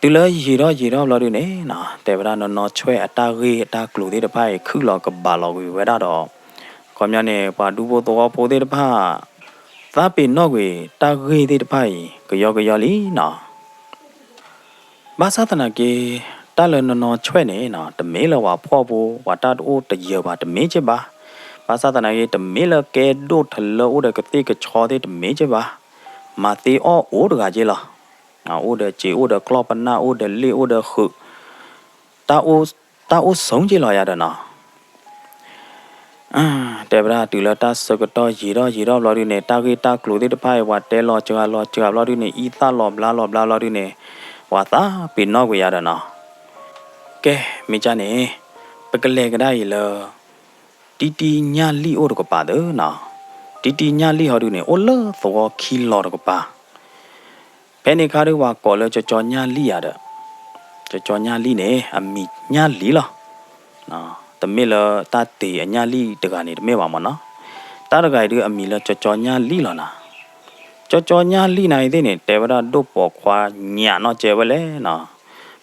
တုၤလၢယံာ်ထီၣ်ယံာ်ထီၣ်ဘျီဒုန့ၣ်နီၤ တဲဝဲဒၣ်နီၢ်နီၢ်ဆွဲၣ်အတၢ်ဂ့ၢ်အတၢ်ကျိၤသ့ၣ်တဖၣ်အံၤ ခုၣ်လီၤကဘၣ်လီၤကွံာ်ဝဲဒၣ်ဒီး ခီပညီန့ၣ် ပှၤဒူဖိသဝီဖိသ့ၣ်တဖၣ် သးပ့ၤနီၣ်ကွံာ်တၢ်ဂ့ၢ်သ့ၣ်တဖၣ်အံၤ ကယီကယီလံနီၤ. ဘၣ်ဆၣ်သနာ်က့ တၢ်လၢနီၢ်နီၢ်ဆွဲၣ်န့ၣ်နီၤ တမ့ၢ်လၢပှၤဖှီၣ်ဖိ ပှၤတၢ်တအိၣ်တယၢၤဘၣ် တမ့ၢ်က့ဘၣ်. ဘၣ်ဆၣ်သနာ်က့ တမ့ၢ်လၢကဲဒိၣ်ထီၣ်လၢအိၣ်ဒီးကသ့ၣ်ကဆီသ့ၣ်တမ့ၢ်က့ဘၣ်. မၤသ့အီၣ်အိၣ်တဂၤက့လီၤ. အိၣ်ဒီးစ့ အိၣ်ဒီးကျီၢ်ပနၢ် အိၣ်ဒီးလ့ၣ် အိၣ်ဒီးဃုာ် တၢ်အိၣ်ဆိးက့လီၤယၤဒီးနီၤ. တဲဝဲဒၣ်တုၤလၢတၢ်ဆၢကတီၢ်ယံာ်ထီၣ်ယံာ်ထီၣ်ဘျီဒုန့ၣ် တၢ်ဂ့ၢ်တၢ်ကျိၤသ့ၣ်တဖၣ်အံၤ ပှၤတဲလီၤစှၤလီၤစှၤဘျီဒုန့ၣ် အံသၣ်လီၤဘျါလီၤဘျါဘျီဒုန့ၣ် ပှၤသးပ့ၤနီၣ်ကွံာ်ယၤဒီးနီၤ. ကဲ မ့ၢ်ကၢ်န့ၣ် ပကလဲၤကဒါအံၤလၢ တံတံညၣ်လံၣ်အိၣ်တကပၤသ့နီၤ. တံတံညၣ်လံၣ်ဟီဒုန့ၣ် အိၣ်လၢသဝီခံလီၤတကပၤ ဖဲန့ၣ်ခါဒု ပှၤကိးလၢကၠီကၠီညၣ်လံၣ်ယၤဒီး ကၠီကၠီညၣ်လံၣ်န့ၣ် အမံၤညၣ်လံၣ်လီၤ. တမ့ၢ်လၢတၢ်တ့ၢ်အညၣ်လံၣ်တဂၤန့ၣ် တမ့ၢ်ဘၣ်မ့ၢ်နီၤ. တၢ်တဂၤအံၤဒု အမံၤလၢကၠီကၠီညၣ်လံၣ်လီၤနီၤ. ကၠီကၠီညၣ်လံၣ်နၤအံၤသ့ၣ်န့ၣ် တဲဝဲဒၣ်ဒိၣ်ပိာ်ခွါညၣ်နီၢ်ကဲဝဲလဲၣ်နီၤ.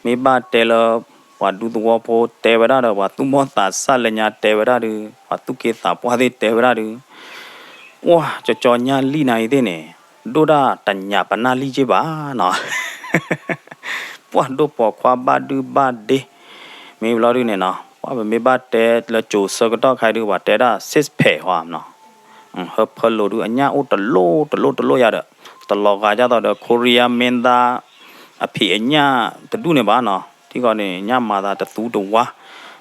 မ့ၢ်ဘၣ်တဲလၢ ပှၤဒူသဝီဖိတဲဝဲဒၣ်ဒီး ပှၤသူၣ်ဘီၣ်သးစၢ်လၢညါတဲဝဲဒၣ်ဒု ပှၤသူၣ်က့သးပှၢ်သ့ၣ်တဲဝဲဒၣ်ဒု ပှၢ်ကၠီကၠီညၣ်လံၣ်နၤအံၤသ့ၣ်န့ၣ် ဒိၣ်ဒၣ်တညၣ်ပနၢ်လံၣ်က့ဘၣ်နီၤ. ပှၢ်ဒိၣ်ပိာ်ခွါဘၣ်ဒုဘၣ်ဒ့ မ့ၢ်ဘျီဒုန့ၣ်နီၤ ပှၢ်ပမ့ၢ်ဘၣ်တဲလၢကၠိၤဆၢကတီၢ်ခါဒု ပှၤတဲဒၣ် six pack ဟီနီၤ. ဟၢဖၢလိာ်ဒုအညၣ်အိၣ်တလိၣ်တလိၣ်တလိၣ်ယၤဒီး တလီၤဂာ်ဒ်သိးဒီး ခိရံယါမ့ၢ်သါ အဖံးအညၣ်တဒူၣ်န့ၣ်ဘၣ်နီၤ. ထံဂီၤန့ၣ် ညၣ်မၤသးတသူတဝါ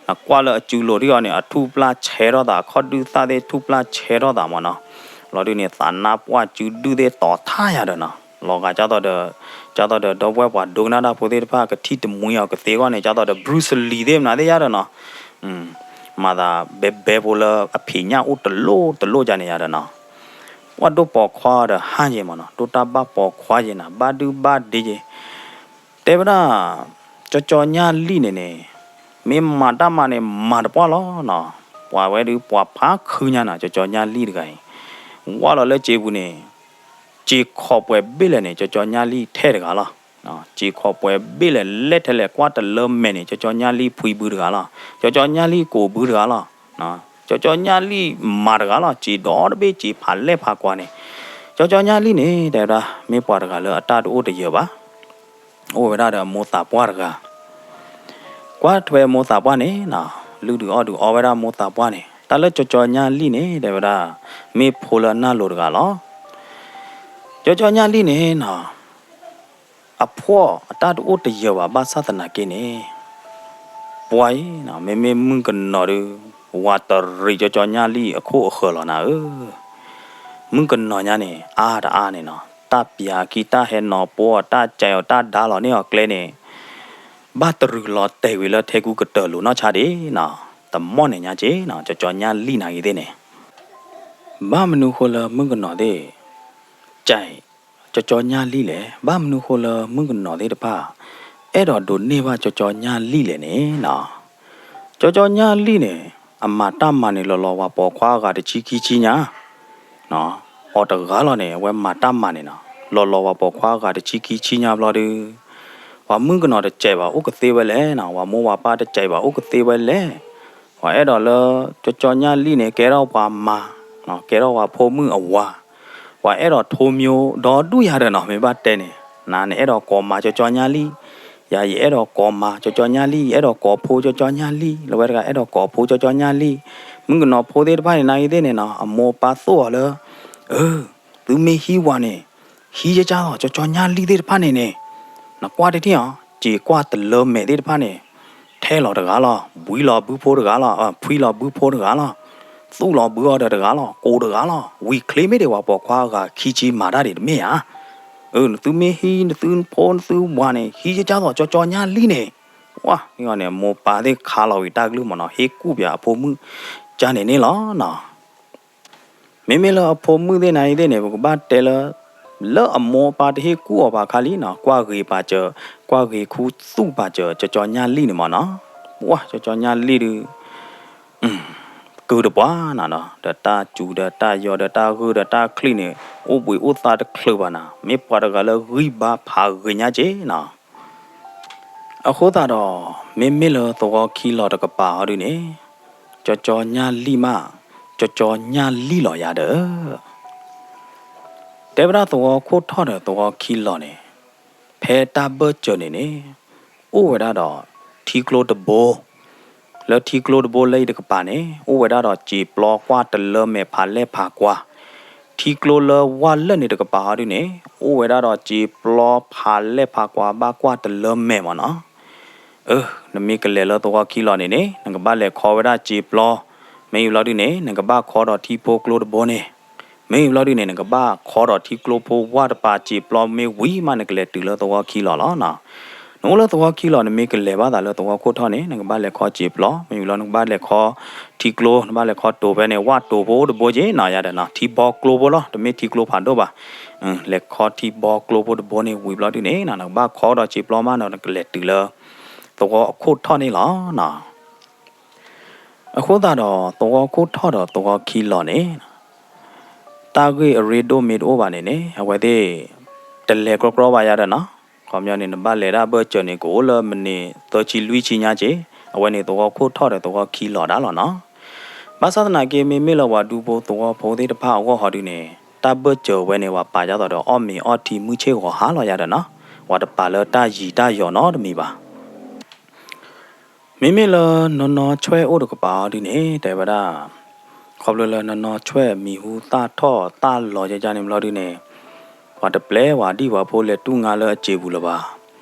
နကွၢ်လၢအစုလိၤထံဂီၤန့ၣ် အထူၣ်ပျၢ်ဆဲထီၣ်သး အခီၣ်ဒုၣ်သၣ်သ့ၣ်ထူၣ်ပျၢ်ဆဲထီၣ်သးမ့ၢ်နီၤ. လီၤဒုန့ၣ် သးနါပှၢ်စုဒုၣ်သ့ၣ်တီၤထါယၤဒီးနီၤ. လီၤဂာ်ဒ်သိးဒီး ဒ်သိးဒီးဒီပုၢ်ဝဲၢ်ပှၤဒိကနၣ်တၢ်ဖိသ့ၣ်တဖၣ် ကထံၣ်တမှံၤအီၤကသ့အဂီၢ်န့ၣ် ဒ်သိးဒီး Bruce Lee သ့ၣ်မနုၤသ့ၣ်ယၤဒီးနီၤ. မၤသးဘဲဘဲဖိလၢအဖံးညၣ်အိၣ်တလိၣ်တလိၣ်ယၤန့ၣ်ယၤဒီးနီၤ. ပှၢ်ဒိၣ်ပိာ်ခွါဒီးဟါယဲၢ်မ့ၢ်နီၤ ဒိၣ်တၢ်ဘၣ်ပိာ်ခွါယဲၢ်နၤ ဘၣ်ဒုဘၣ်ဒ့ယဲၢ် တဲဝဲဒၣ် ကၠီကၠီညၣ်လံၣ်န့ၣ်န့ၣ် မ့ၢ်မၤတၢ်မၤန့ၣ် မၤတပှၢ်လီၤနီၤ. ပှၤဝဲဒုးပှၤဖးခုညါနီၤ ကၠီကၠီညၣ်လံၣ်တဂၤအံၤ ဝၢ်လီၤလၢစ့ပူၤန့ၣ် စ့ခိးပှဲၤဘ့ၣ်လဲၣ်န့ၣ် ကၠီကၠီညၣ်လံၣ်ထဲတဂၤလီၤ. စ့ခိးပှဲၤဘ့ၣ်လဲၣ်လဲၣ်ထဲလဲၣ် ကွၢ်တလၢမဲာ်န့ၣ် ကၠီကၠီညၣ်လံၣ်ဖှံဘုတဂၤလီၤ. ကၠီကၠီညၣ်လံၣ်ကိးဘုတဂၤလီၤ. ကၠီကၠီညၣ်လံၣ်မၤတဂၤလီၤ စ့ဒီတဘ့ၣ်စ့ဖးလဲၣ်ဖးကွၢ်န့ၣ်. ကၠီကၠီညၣ်လံၣ်န့ၣ် တဲဝဲဒၣ် မ့ၢ်ပှၤတဂၤလၢအတၢ်တအိၣ်တယၢၤဘၣ် အိၣ်ဝဲဒၣ်ဒီးအမိၢ်သးပှၢ်တဂၤ ကွၢ်ထွဲအမိၢ်သးပှၢ်န့ၣ်နီၤ လုၢ်ဒုးအီၣ်ဒုးအီဝဲဒၣ်အမိၢ်သးပှၢ်န့ၣ် တၢ်လၢကၠီကၠီညၣ်လံၣ်န့ၣ် တဲဝဲဒၣ် မ့ၢ်ဖိလၢအနၢ်လိၤတဂၤလီၤ. ကၠီကၠီညၣ်လံၣ်န့ၣ်နီၤ အဖှီၣ်အတၢ်တအိၣ်တယၢၤဘၣ် ဘၣ်ဆၣ်သနာ်က့န့ၣ် ပှၤအံၤနီၤ မ့မ့ၢ်မုၣ်ကနီၤဒုး ဝၤတရံးကၠီကၠီညၣ်လံၣ်အခိၣ်အဃၢၤလီၤနၤဧၢ. မုၣ်ကနီၤညါန့ၣ် အါတအါန့ၣ်နီၤ တၢ်ပျးခံ တၢ်ဟဲနီၤပိအီၤ တၢ်ကဲအီၤ တၢ်ဒါလီၤန့ၢ်အီၤကျဲန့ၣ် ဘၣ်တရံးလီၤတဲာ်ကွံာ်လၢထဲကူကတၢၢ်လိၤနီၢ်ဆါဒံးနီၤ တမီၢ်န့ၣ်ညါက့နီၤ ကၠီကၠီညၣ်လံၣ်နၤဂ့ၤသ့ၣ်န့ၣ် ဘၣ်မနုၤဃိလၢမုၣ်ကနီၤသ့ၣ် ကၠဲး ကၠီကၠီညၣ်လံၣ်လဲၣ် ဘၣ်မနုၤဃိလၢမုၣ်ကနီၤသ့ၣ်တဖၣ် အဲၣ်ဒိးဒိးန့ၢ်ဘၣ်ကၠီကၠီညၣ်လံၣ်လဲၣ်န့ၣ်နီၤ ကၠီကၠီညၣ်လံၣ်န့ၣ် အမၤတၢ်မၤန့ၣ် လီၤလီၤဝၤပိာ်ခွါအဂၤတဆံခံဆံညါ အီၤတဂၤလီၤန့ၣ် အဝဲမၤတၢ်မၤန့ၣ်နီၤ လီၤလီၤဝၤပိာ်ခွါအဂၤတဆံခံဆံညါဘျီဒုး ပှၤမုၣ်ကနီၤတစဲးဘၣ်အိၣ်ကသ့ဝဲလဲၣ်နီၤ ပှၤမိၢ်ပှၤပၢ်တစဲးဘၣ်အိၣ်ကသ့ဝဲလဲၣ် ပှၤအဲၣ်ဒိးလၢ ကၠီကၠီညၣ်လံၣ်န့ၣ် ကဲထီၣ်ပှၤမၤ ကဲထီၣ်ပှၤဖိမုၣ်အဝၤ ပှၤအဲၣ်ဒိးထိမျိုးဒီဒူၣ်ယၤဒီးနီၤ မ့ၢ်ဘၣ်တဲန့ၣ် နၤနအဲၣ်ဒိးကိးမၤကၠီကၠီညၣ်လံၣ် ယၤယအဲၣ်ဒိးကိးမၤကၠီကၠီညၣ်လံၣ် ယအဲၣ်ဒိးကိးဖိကၠီကၠီညၣ်လံၣ် လၢဝဲတဂၤအဲၣ်ဒိးကိးဖိကၠီကၠီညၣ်လံၣ် မုၣ်ကနီၤဖိသ့ၣ်တဖၣ်န့ၣ် နၤဂ့ၤသ့ၣ်န့ၣ်နီၤ အမိၢ်ပၢ်သိၣ်အီၤလၢ အၢ သုမ့ၢ်ဟံးဝၤန့ၣ် ဟံးကကၢ်သိးကၠီကၠီညၣ်လံၣ်သ့ၣ်တဖၣ်န့ၣ်န့ၣ် နကွၢ်တထံၣ်အီၤ စ့ကွၢ်တလၢမဲာ်သ့ၣ်တဖၣ်န့ၣ် ထဲလီၤတဂၤလီၤ ဘှံးလီၤဘုဖိတဂၤလီၤ ဖှံလီၤဘုဖိတဂၤလီၤ သူၣ်လီၤဘုအီၤဒီးတဂၤလီၤ ကိးတဂၤလီၤ ဝံၤချ့မ့ၢ်ဒံး ပှၤပိာ်ခွါအဂၤခံဆံမၤတၢ်ဒံးတမ့ၢ်ဧါ. အၢ နသုမ့ၢ်ဟံး နသုဖိနသုဝၤန့ၣ် ဟံးကကၢ်သိးကၠီကၠီညၣ်လံၣ်န့ၣ် ဝါ န့ၣ် မိၢ်ပၢ်သ့ၣ်ခးလီၤဝံၤတၢ်ကလုၢ်မ့ၢ်နီၤ ဟ့ၣ်ကူၣ်ပၠးအဖိမုၣ်ကၠၢ်န့ၣ်န့ၣ်လီၤနီၤ မ့မ့ၢ်လၢအဖိမုၣ်သ့ၣ်နၤအံၤသ့ၣ်န့ၣ် ပကဘၣ်တဲလၢ လၢအမိၢ်အပၢ်တဟ့ၣ်ကူၣ်အီၤဘၣ်ခါလံနီၤ ကွၢ်ဂ့ၤပာ်စၢၤ ကွၢ်ဂ့ၤခူသူၣ်ပာ်စၢၤ ကၠီကၠီညၣ်လံၣ်န့ၣ်မ့ၢ်နီၤ ဝါ ကၠီကၠီညၣ်လံၣ်ဒုး တၢ်ကၢတပှၢ်နၤနီၤ, ဒီးတၢ်စူၤဒီးတၢ်ယီၤဒီးတၢ်ဂုၢ်ဒီးတၢ်ချံၣ်န့ၣ် အိၣ်ဘှံးအိၣ်သါတချုးဘၣ်နၤ, မ့ၢ်ပှၤတဂၤလၢဂံၢ်ဘါဖးဂ့ၤညါက့နီၤ. အဃိသတးဒီး မ့မ့ၢ်လၢသဝီခံလီၤတကပၤအီၤဒုန့ၣ် ကၠီကၠီညၣ်လံၣ်မး, ကၠီကၠီညၣ်လံၣ်လီၤယၤဒီး တဲဝဲဒၣ်သဝီခိၣ်ထီၣ်ဒီးသဝီခံလီၤန့ၣ် ဖဲတၢ်ဘၢၣ်စၢၤန့ၣ်န့ၣ် အိၣ်ဝဲဒၣ်ဒီးထံကျိတဘိ, လၢထံကျိတဘိလၢအံၤတကပၤန့ၣ် အိၣ်ဝဲဒၣ်ဒီးစံာ်ပျီကွၢ်တလၢမဲာ်ဖးလဲၢ်ဖးကွါ, ထံကျိလၢဝၢ်လၢာ်န့ၣ်တကပၤအီၤဒုန့ၣ် အိၣ်ဝဲဒၣ်ဒီးစံာ်ပျီဖးလဲၢ်ဖးကွါဘၣ်ကွၢ်တလၢမဲာ်မးနီၤ. အၢ နမ့ၢ်ကလဲၤလၢသဝီခံလီၤန့ၣ်န့ၣ် နကဘၣ်လဲၤခီဝဲဒၣ်စံာ်ပျီ, မ့ၢ်အံၤဘျီဒုန့ၣ် နကဘၣ်ခီဒီးထံဖိကျိတဘိန့ၣ်, မ့ၢ်အံၤဘျီဒုန့ၣ် နကဘၣ်ခီဒီးထံကျိဖိဝၢ်တပၤစံာ်ပျီမ့ၢ်ဝံၤမး နကလဲၤတုၤလၢသဝီခံလီၤလီၤနီၤ. နအိၣ်လၢသဝီခံလီၤ နမ့ၢ်ကလဲၤဘၣ်သးလၢသဝီခိၣ်ထီၣ်န့ၣ် နကဘၣ်လဲၤခီစံာ်ပျီ, မ့ၢ်အံၤဘျီနကဘၣ်လဲၤခီထံကျိ, နဘၣ်လဲၤခီတိၤဖဲန့ၣ် ဝၢ်တိၤဖိတဘိက့နီၤ ယၤဒီးနီၤ, ထံဘီကျိဖိလီၤ, တမ့ၢ်ထံကျိဖးဒိၣ်ဘၣ်. လဲၤခီထံဘီကျိဖိတဘိန့ၣ်ဝံၤဘျီဒုန့ၣ်နီၤ နကဘၣ်ခီဒီးစံာ်ပျီမးနီၤ နကလဲၤတုၤလၢသဝီအခိၣ်ထီၣ်န့ၣ်လီၤနီၤ. အဃိသတးဒီး သဝီခိၣ်ထီၣ်ဒီးသဝီခံလီၤန့ၣ် တၢ်ဂ့ၢ်အရ့ဒိၣ်မ့ၢ်တအိၣ်ဘၣ်န့ၣ်န့ၣ် အဝဲသ့ၣ်တလဲၤကြီကြီဘၣ်ယၤဒီးနီၤ, ခီပညီန့ၣ် နဘၣ်လဲၤဒၣ်ဘၢၣ်စၢၤန့ၣ် ကအိၣ်လၢမံးနံးသၢဆံလွံၢ်ဆံညါက့, အဝဲန့ၣ်သဝီခိၣ်ထီၣ်ဒီးသဝီခံလီၤဒၣ်လီၤနီၤ. ဘၣ်ဆၣ်သနာ်က့ မ့မ့ၢ်လၢပှၤဒူဖိသဝီဖိသ့ၣ်တဖၣ်အဂီၢ်ဟီဒုန့ၣ် တၢ်ဘၢၣ်စၢၤဝဲန့ၣ် ပှၤပာ်ဒ်သိးဒီးအီၣ်မ့ၤအီထံမုၢ်ဆ့ၣ်ဂီၤဟါလီၤယၤဒီးနီၤ, ပှၤတပာ်လၢတၢ်ယံၤတၢ်ယီၤနီတမံၤဘၣ်. မ့မ့ၢ်လၢနီၢ်နီၢ်ဆွဲၣ်အိၣ်တကပၤအီၤဒုန့ၣ် တဲဝဲဒၣ် ခီဖျိလၢနီၢ်နီၢ်ဆွဲၣ်မံၤဟူသၣ်ထီၣ်သၣ်လီၤယကန့ၣ်ဘျီဒုန့ၣ် ပှၤတပျဲပှၤဒံၣ်ပှၤဖိလဲၤတူၢ်ငါလၢအစ့ပူၤလၢၤဘၣ်,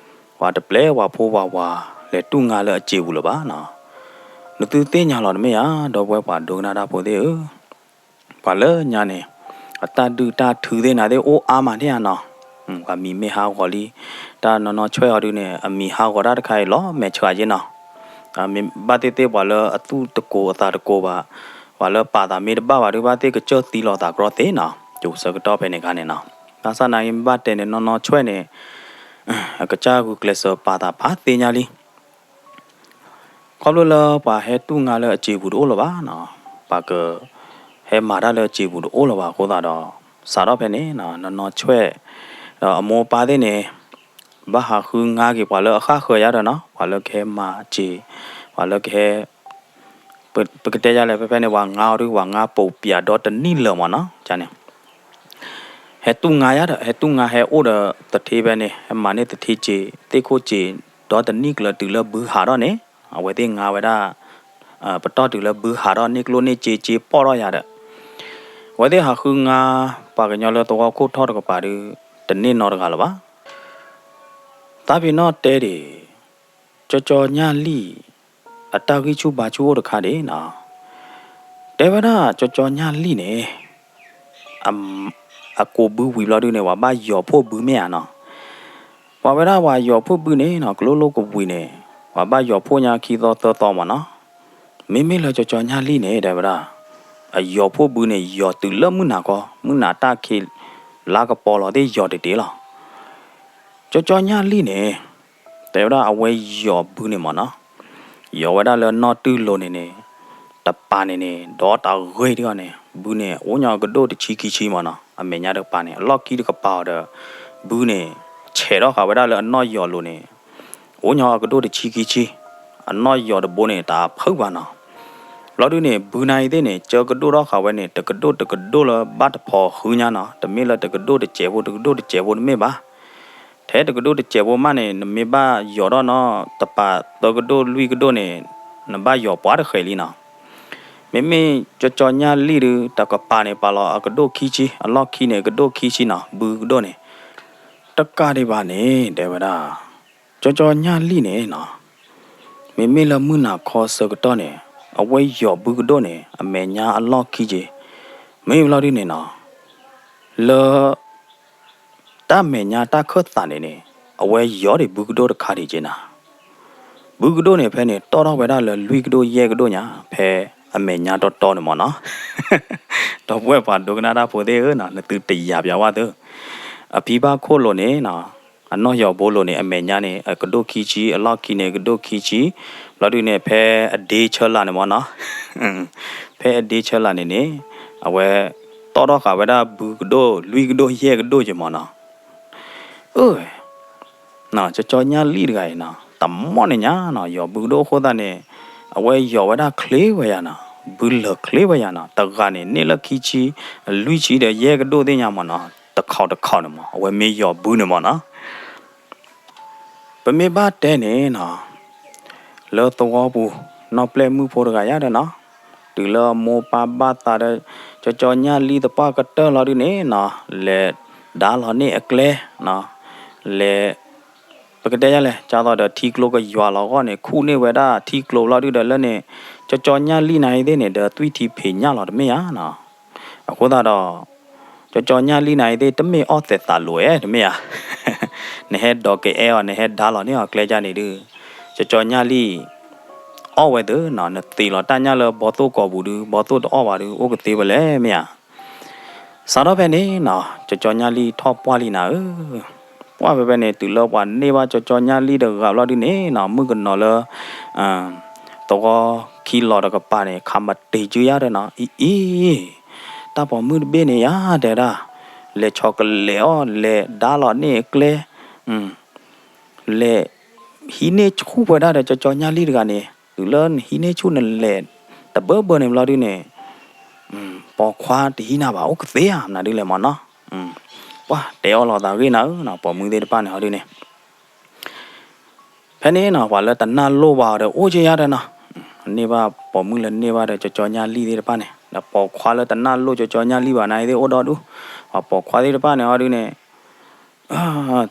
ပှၤတပျဲပှၤဖိပှၤဝၤလဲၤတူၢ်ငါလၢအစ့ပူၤလၢၤဘၣ်နီၤ. နသုသ့ၣ်ညါလီၤတမ့ၢ်ဧါ, ဒီပုၢ်ဝဲၢ်ပှၤဒိကနၣ်တၢ်ဖိသ့ၣ်ဧၢ, ပှၤလၢညါန့ၣ် အတၢ်ဒုၣ်တၢ်ထုသ့ၣ်နၤသ့ၣ်အိၣ်အါမးန့ၣ်ဧါနီၤ. ပှၤမံၤမ့ၢ်ဟးဂီၤလံ, တၢ်နီၢ်နီၢ်ဆွဲၣ်အီၤဒုန့ၣ် အမံၤဟးဂီၤတၢ်တခါအံၤလီၤမဲာ်ဆှးယ့နီၤ. ဘၣ်သ့ၣ်သ့ၣ်ပှၤလၢအသူၣ်တကိးအသးတကိးဘၣ်, ပှၤလၢပာ်သးမ့ၢ်တဘၣ်ဘၣ်ဒု ဘၣ်သ့ၣ်ကစၢၢ်သံလီၤသးကြီသ့နီၤ, ကၠိၤဆၢကတီၢ်ဖဲန့ၣ်အခါန့ၣ်နီၤ. ဘၣ်ဆၣ်သနာ်က့ မ့ၢ်ဘၣ်တဲန့ၣ် နီၢ်နီၢ်ဆွဲၣ်န့ၣ် အကစၢ်ဂုာ်ကျဲးစၢးပာ်သးဖးသ့ၣ်ညါလံ. ခီဖျိလၢပှၤဟဲတူၢ်ငါလၢအစ့ပူၤတအိၣ်လၢၤဘၣ်နီၤ, ပှၤကဟဲမၤတၢ်လၢအစ့ပူၤတအိၣ်လၢၤဘၣ်အဃိသတးဒီး စးထီၣ်ဖဲန့ၣ်နီၤ နီၢ်နီၢ်ဆွဲၣ် ဒီးအမိၢ်အပၢ်သ့ၣ်န့ၣ် ဘၣ်ဟးဃုငါက့ၤပှၤလၢအဃၣ်ဃၢၤယါဒီးနီၤ, ပှၤလၢကဟဲမၤစ့, ပှၤလၢကဟဲ ပကတဲယါလဲၣ် ဖဲဖဲန့ၣ် ပှၤငါအီၤဒု ပှၤငါပိာ်ပၠးဒီတနံၣ်လၢာ်မးနီၤ, န့ၣ် ဟဲတူၢ်ငါယါဒီး ဟဲတူၢ်ငါဟဲအိၣ်ဒီးသထ့ဖဲန့ၣ် ဟဲမၤန့ၢ်သထ့စ့ သ့ၣ်ခိၣ်စ့ ဒီတနံၣ်ကျၢၤတုၤလၢဘုဟးထီၣ်န့ၣ် အဝဲသ့ၣ်ငါဝဲဒၣ် ပတီၢ်တုၤလၢဘုဟးထီၣ်န့ၢ်ကျိၣ်န့ၢ်စ့ စ့ပီၣ်ထီၣ်ယါဒီး အဝဲသ့ၣ်ဟးဃုငါ ပှၤကညီလၢသဝီခိၣ်ထီၣ်တကပၤဒု တန့ၢ်နီတဂၤလၢၤဘၣ်. သးပ့ၤနီၣ်တဲဒံး ကၠီကၠီညၣ်လံၣ် အတၢ်ဂံၢ်ဆူၣ်ဘါဆူၣ်အိၣ်တခါဒံးနီၤ, တဲဝဲဒၣ်ကၠီကၠီညၣ်လံၣ်န့ၣ် အကိးဘုဝံၤဘျီဒုန့ၣ် ပှၤဘၣ်ယီၤဖှိၣ်ဘုမ့ၢ်ဧါနီၤ, ပှၤဝဲဒၣ်ပှၤယီၤဖှိၣ်ဘုန့ၣ်နီၤ ကျိလိၣ်ကဝံၤန့ၣ် ပှၤဘၣ်ယီၤဖှိၣ်ညါခံသီသၢသီမးနီၤ, မ့မ့ၢ်လၢကၠီကၠီညၣ်လံၣ်န့ၣ် တဲဝဲဒၣ် အယီၤဖှိၣ်ဘုန့ၣ် ယီၤတုၤလၢမုၢ်နၤခီ မုၢ်နၤတၢ်ခံး လါကပီၤလီၤသ့ၣ်ယီၤတ့ၢ်တ့ၢ်လီၤ. ကၠီကၠီညၣ်လံၣ်န့ၣ် တဲဝဲဒၣ်အဝဲယီၤဘုန့ၣ်မးနီၤ, ယီၤဝဲဒၣ်လၢနီၢ်တုၢ်လိၤန့ၣ်န့ၣ် တပၤန့ၣ်န့ၣ် ဒီးတၢ်ဂ့ၤဒ်အီၤန့ၣ် ဘုန့ၣ် အိၣ်ညီအကဒိၣ်တဆံခံဆံမးနီၤ, အမဲာ်ညါတကပၤန့ၣ် အလီၢ်ခံတကပၤအီၤဒီး ဘုန့ၣ် ဆဲးထီၣ်ဃာ်ဝဲဒၣ်လၢအနီၢ်ယီၤလိၤန့ၣ် အိၣ်ညီအကဒိၣ်တဆံခံဆံ, အနီၢ်ယီၤတဘိန့ၣ် တၢ်ဖုးဘၣ်နီၤ. ဘျီဒုန့ၣ် ဘုနၤအံၤသ့ၣ်န့ၣ် ကၢကဒိၣ်ထီၣ်ဃာ်ဝဲန့ၣ် တကဒိၣ်တကဒိၣ်လၢဘၣ်တဖိးဃုညါနီၤ, တမ့ၢ်လၢတကဒိၣ်တစဲးဖိ တကဒိၣ်တစဲးဖိတမ့ၢ်ဘၣ်. ထဲတကဒိၣ်တစဲးဖိမးန့ၣ် နမ့ၢ်ဘၣ်ယီၤထီၣ်နီၤ တပၤသၢကဒိၣ်လွံၢ်ကဒိၣ်န့ၣ် နဘၣ်ယီၤပှၤတဃဲၤလံနီၤ. မ့မ့ၢ်ကၠီကၠီညၣ်လံၣ်ဒု တကပၤန့ၣ် ပာ်လီၤအကဒိၣ်ခံဆံ, အလီၢ်ခံန့ၣ် ကဒိၣ်ခံဆံနီၤ, ဘုကဒိၣ်န့ၣ် တကးဒံးဘၣ်န့ၣ် တဲဝဲဒၣ် ကၠီကၠီညၣ်လံၣ်န့ၣ်နီၤ, မ့မ့ၢ်လၢမုၢ်နၤခီဆၢကတီၢ်န့ၣ် အဝဲယီၤဘုကဒိၣ်န့ၣ် အမဲာ်ညါအလီၢ်ခံက့ၤ, မ့ၢ်ဘျီဒုန့ၣ်နီၤ လၢ တၢ်မဲာ်ညါတၢ်ခၢၣ်သးန့ၣ်န့ၣ် အဝဲယီၤဒံးဘုကဒိၣ်တခါဒံးက့ၤနၤ. ဘုကဒိၣ်န့ၣ် ဖဲန့ၣ် တီၣ်ထီၣ်ဝဲဒၣ်လၢလွံၢ်ကဒိၣ်ယဲၢ်ကဒိၣ်ညါ ဖဲအမဲာ်ညါတီတီန့ၣ်မးနီၤ. ဒီပုၢ်ဝဲၢ်ပှၤဒိကနၣ်တၢ်ဖိသ့ၣ်ဧၢနီၤ နသုတယာ်ပၠးဝဲသု, အဖံဘၣ်ခိၣ်လိၤန့ၣ်နီၤ အနီၢ်ယီၤဘိလိၤန့ၣ် အမဲာ်ညါန့ၣ် အကဒိၣ်ခံဆံ အလီၢ်ခံန့ၣ် ကဒိၣ်ခံဆံ, ဘျီဒုန့ၣ် ဖဲအဒ့ဆၢလာ်န့ၣ်မ့ၢ်နီၤ, ဖဲအဒ့ဆၢလာ်န့ၣ်န့ၣ် အဝဲ တီၣ်ထီၣ်ဃာ်ဝဲဒၣ်ဘုကဒိၣ် လွံၢ်ကဒိၣ် ယဲၢ်ကဒိၣ်က့ၤမ့ၢ်နီၤ, အၢ ကၠီကၠီညၣ်လံၢ်တဂၤအံၤနီၤ တမီၢ်န့ၣ်ညါနီၤ ယီၤဘုကဒိၣ်အဃိသတးန့ၣ် အဝဲယီၤဝဲဒၣ်ချ့ဝဲယၤနီၤ ဘုလၢာ်ချ့ဝဲယၤနီၤ တဂၤန့ၣ် န့ၢ်လၢခံဆံ လွံၢ်ဆံဒီး ယဲၢ်ကဒိၣ်သ့ၣ်ညါမ့ၢ်နီၤ တခီတခီန့ၣ်မ့ၢ် အဝဲမ့ၢ်ယီၤဘုန့ၣ်မ့ၢ်နီၤ ပမ့ၢ်ဘၣ်တဲန့ၣ်နီၤ လၢသဝီပူၤ နီၢ်ပျဲၢ်မုၣ်ဖိတဂၤယါဒီးနီၤ တုၤလၢမိၢ်ပၢ်ဘၣ်သးဒီး ကၠီကၠီညၣ်လံၢ်သပှၢ်ကတၢၢ်လီၤဒုန့ၣ်နီၤ လဲၤဒါလီၤန့ၢ်အကျဲ လဲၤ ပကတဲယါလဲၣ် ကၢ်သိးဒီးထံကျိကယွၤလီၤဂီၢ်န့ၣ် ခူၣ်န့ၢ်ဝဲဒၣ်ထံကျိလီၤဒုဒီးလၢန့ၣ် ကၠီကၠီညၣ်လံၢ်နၤအံၤသ့ၣ်န့ၣ် ဒီးသွံၣ်ထံဖံးညၣ်လီၤတမ့ၢ်ဧါနီၤ အဃိသတးဒီး ကၠီကၠီညၣ်လံၢ်နၤအံၤသ့ၣ် တမ့ၢ်အီၣ်သဲးသးလိာ်အဲၣ်တမ့ၢ်ဧါ နဟဲဒိးကအဲၣ်အီၤ နဟဲဒါလီၤန့ၢ်အီၤကျဲကၢ်န့ၣ်ဒု ကၠီကၠီညၣ်လံၢ် အီၣ်ဝဲသ့နီၤ နသ့းလီၤတၢ်ညၣ်လၢဘီသိၣ်ကိာ်ပူၤဒု ဘီသိၣ်တအီၣ်ဘၣ်ဒု အိၣ်ကသ့ဝဲလဲၣ်မ့ၢ်ဧါ စးထီၣ်ဖဲန့ၣ်နီၤ ကၠီကၠီညၣ်လံၢ်ထီၣ်ပှၢ်လံနၤဧၢ ပှၢ်ဖဲဖဲန့ၣ် တုၤလၢပှၤန့ၢ်ဘၣ်ကၠီကၠီညၣ်လံၢ်တဂၤဘျီဒုန့ၣ်နီၤ မုၣ်ကနီၤလၢ သဝီခံလီၤတကပၤန့ၣ် ခးမတ့ၤကၢယါဒီးနီၤ အံၤအံၤ တၢ်ပိာ်မုၣ်တဘ့ၣ်န့ၣ်ယါတဲဒၣ် လဲၤဆီကလဲာ်အီၣ် လဲၤဒါလီၤန့ၢ်အကျဲ လဲၤ ဟံးန့ၢ်ဆူၣ်ဝဲဒၣ်ဒီးကၠီကၠီညၣ်လံၢ်တဂၤန့ၣ် တုၤလၢနဟံးန့ၢ်ဆူၣ်နလဲၤ တဘၢဘၢန့ၣ်ဘျီဒုန့ၣ် ပိာ်ခွါတဟံးနၤဘၣ် အိၣ်ကသ့ဧါ မနုၤဒ်လဲၣ်မ့ၢ်နီၤ ပှၢ်တဲအီၣ်လိာ်သးဂ့ၢ်နၤဧၢနီၤ ပိာ်မုၣ်သ့ၣ်တဖၣ်န့ၣ်ဟီဒုန့ၣ် ဖဲန့ၣ်နီၤ ပှၤလၢတနၢ်လိၣ်ဘၣ်အီၤဒီးအိၣ်က့ယါဒီးနီၤ န့ၢ်ဘၣ်ပိာ်မုၣ်လၢန့ၢ်ဘၣ်ဒီးကၠီကၠီညၣ်လံၢ်သ့ၣ်တဖၣ်န့ၣ် ဒီးပိာ်ခွါလၢတနၢ်လိၣ်ကၠီကၠီညၣ်လံၢ်ဘၣ်နၤအံၤသ့ၣ်အိၣ်ဒီဒူၣ် ပှၤပိာ်ခွါသ့ၣ်တဖၣ်န့ၣ်ဟီဒုန့ၣ်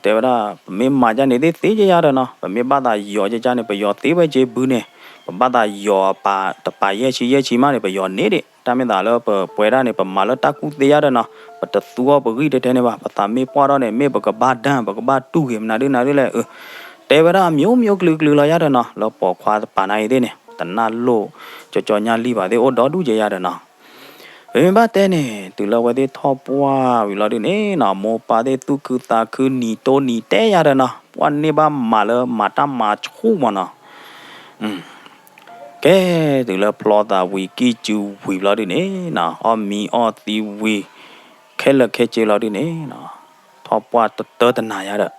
တဲဝဲဒၣ် ပမ့ၢ်မၤကၢ်န့ၣ်သ့သ့က့ယါဒီးနီၤ ပမ့ၢ်ဘၣ်သးယီၤကၢ်ကၢ်န့ၣ် ပယီၤသ့ဝဲက့ဘုန့ၣ် ပဘၣ်သးယီၤအပာ်တပာ်ယဲၢ်ဆံယဲၢ်ဆံမးန့ၣ် ပယီၤန့ၢ်ဒံး တၢ်မ့ၢ်သးလၢပပှဲၤဒၣ်န့ၣ် ပမၤလၢတၢ်ကူၣ်သ့ယါဒီးနီၤ ပတသူအီၤပဂံၢ်ထဲထဲန့ၣ်ဘၣ် ပသးမ့ၢ်ပှၢ်ထီၣ်န့ၣ် မ့ၢ်ပကဘၣ်ဒၣ် ပကဘၣ်တူၢ်ဂ့ၤမနုၤဒ်နၤဒ်လဲၣ် တဲဝဲဒၣ်အမျိုးမျိုးကလုာ်ကလုာ်လီၤယါဒီးနီၤ လၢပိာ်ခွါတပၤနၤအံၤသ့ၣ်န့ၣ် တနၢ်လိၣ် ကၠီကၠီညၣ်လံၢ်ဘၣ်သ့ၣ်အိၣ်ဒီဒူၣ်က့ယါဒီးနီၤ ပမ့ၢ်ဘၣ်တဲန့ၣ် တုၤလၢအဝဲသ့ၣ်ထီၣ်ပှၢ်ဝံၤလီၤဒုန့ၣ်နီၤ မိၢ်ပၢ်သ့ၣ်သူၣ်ခုသးခုနံၤတိနံၤတဲယါဒီးနီၤ ပှၢ်န့ၢ်ဘၣ်မးလၢမၤတၢ်မၤဆူၣ်မးနီၤ ကဲ တုၤလၢဖျီသးဝံၤကံၢ်စူၤဝံၤဘျီဒုန့ၣ်နီၤ အီၣ်မံအီၣ်သံဝံၤ ခဲလၢာ်ခဲဆ့လီၤဒုန့ၣ်နီၤ ထီၣ်ပှၢ်တတၢတနၤယါဒီး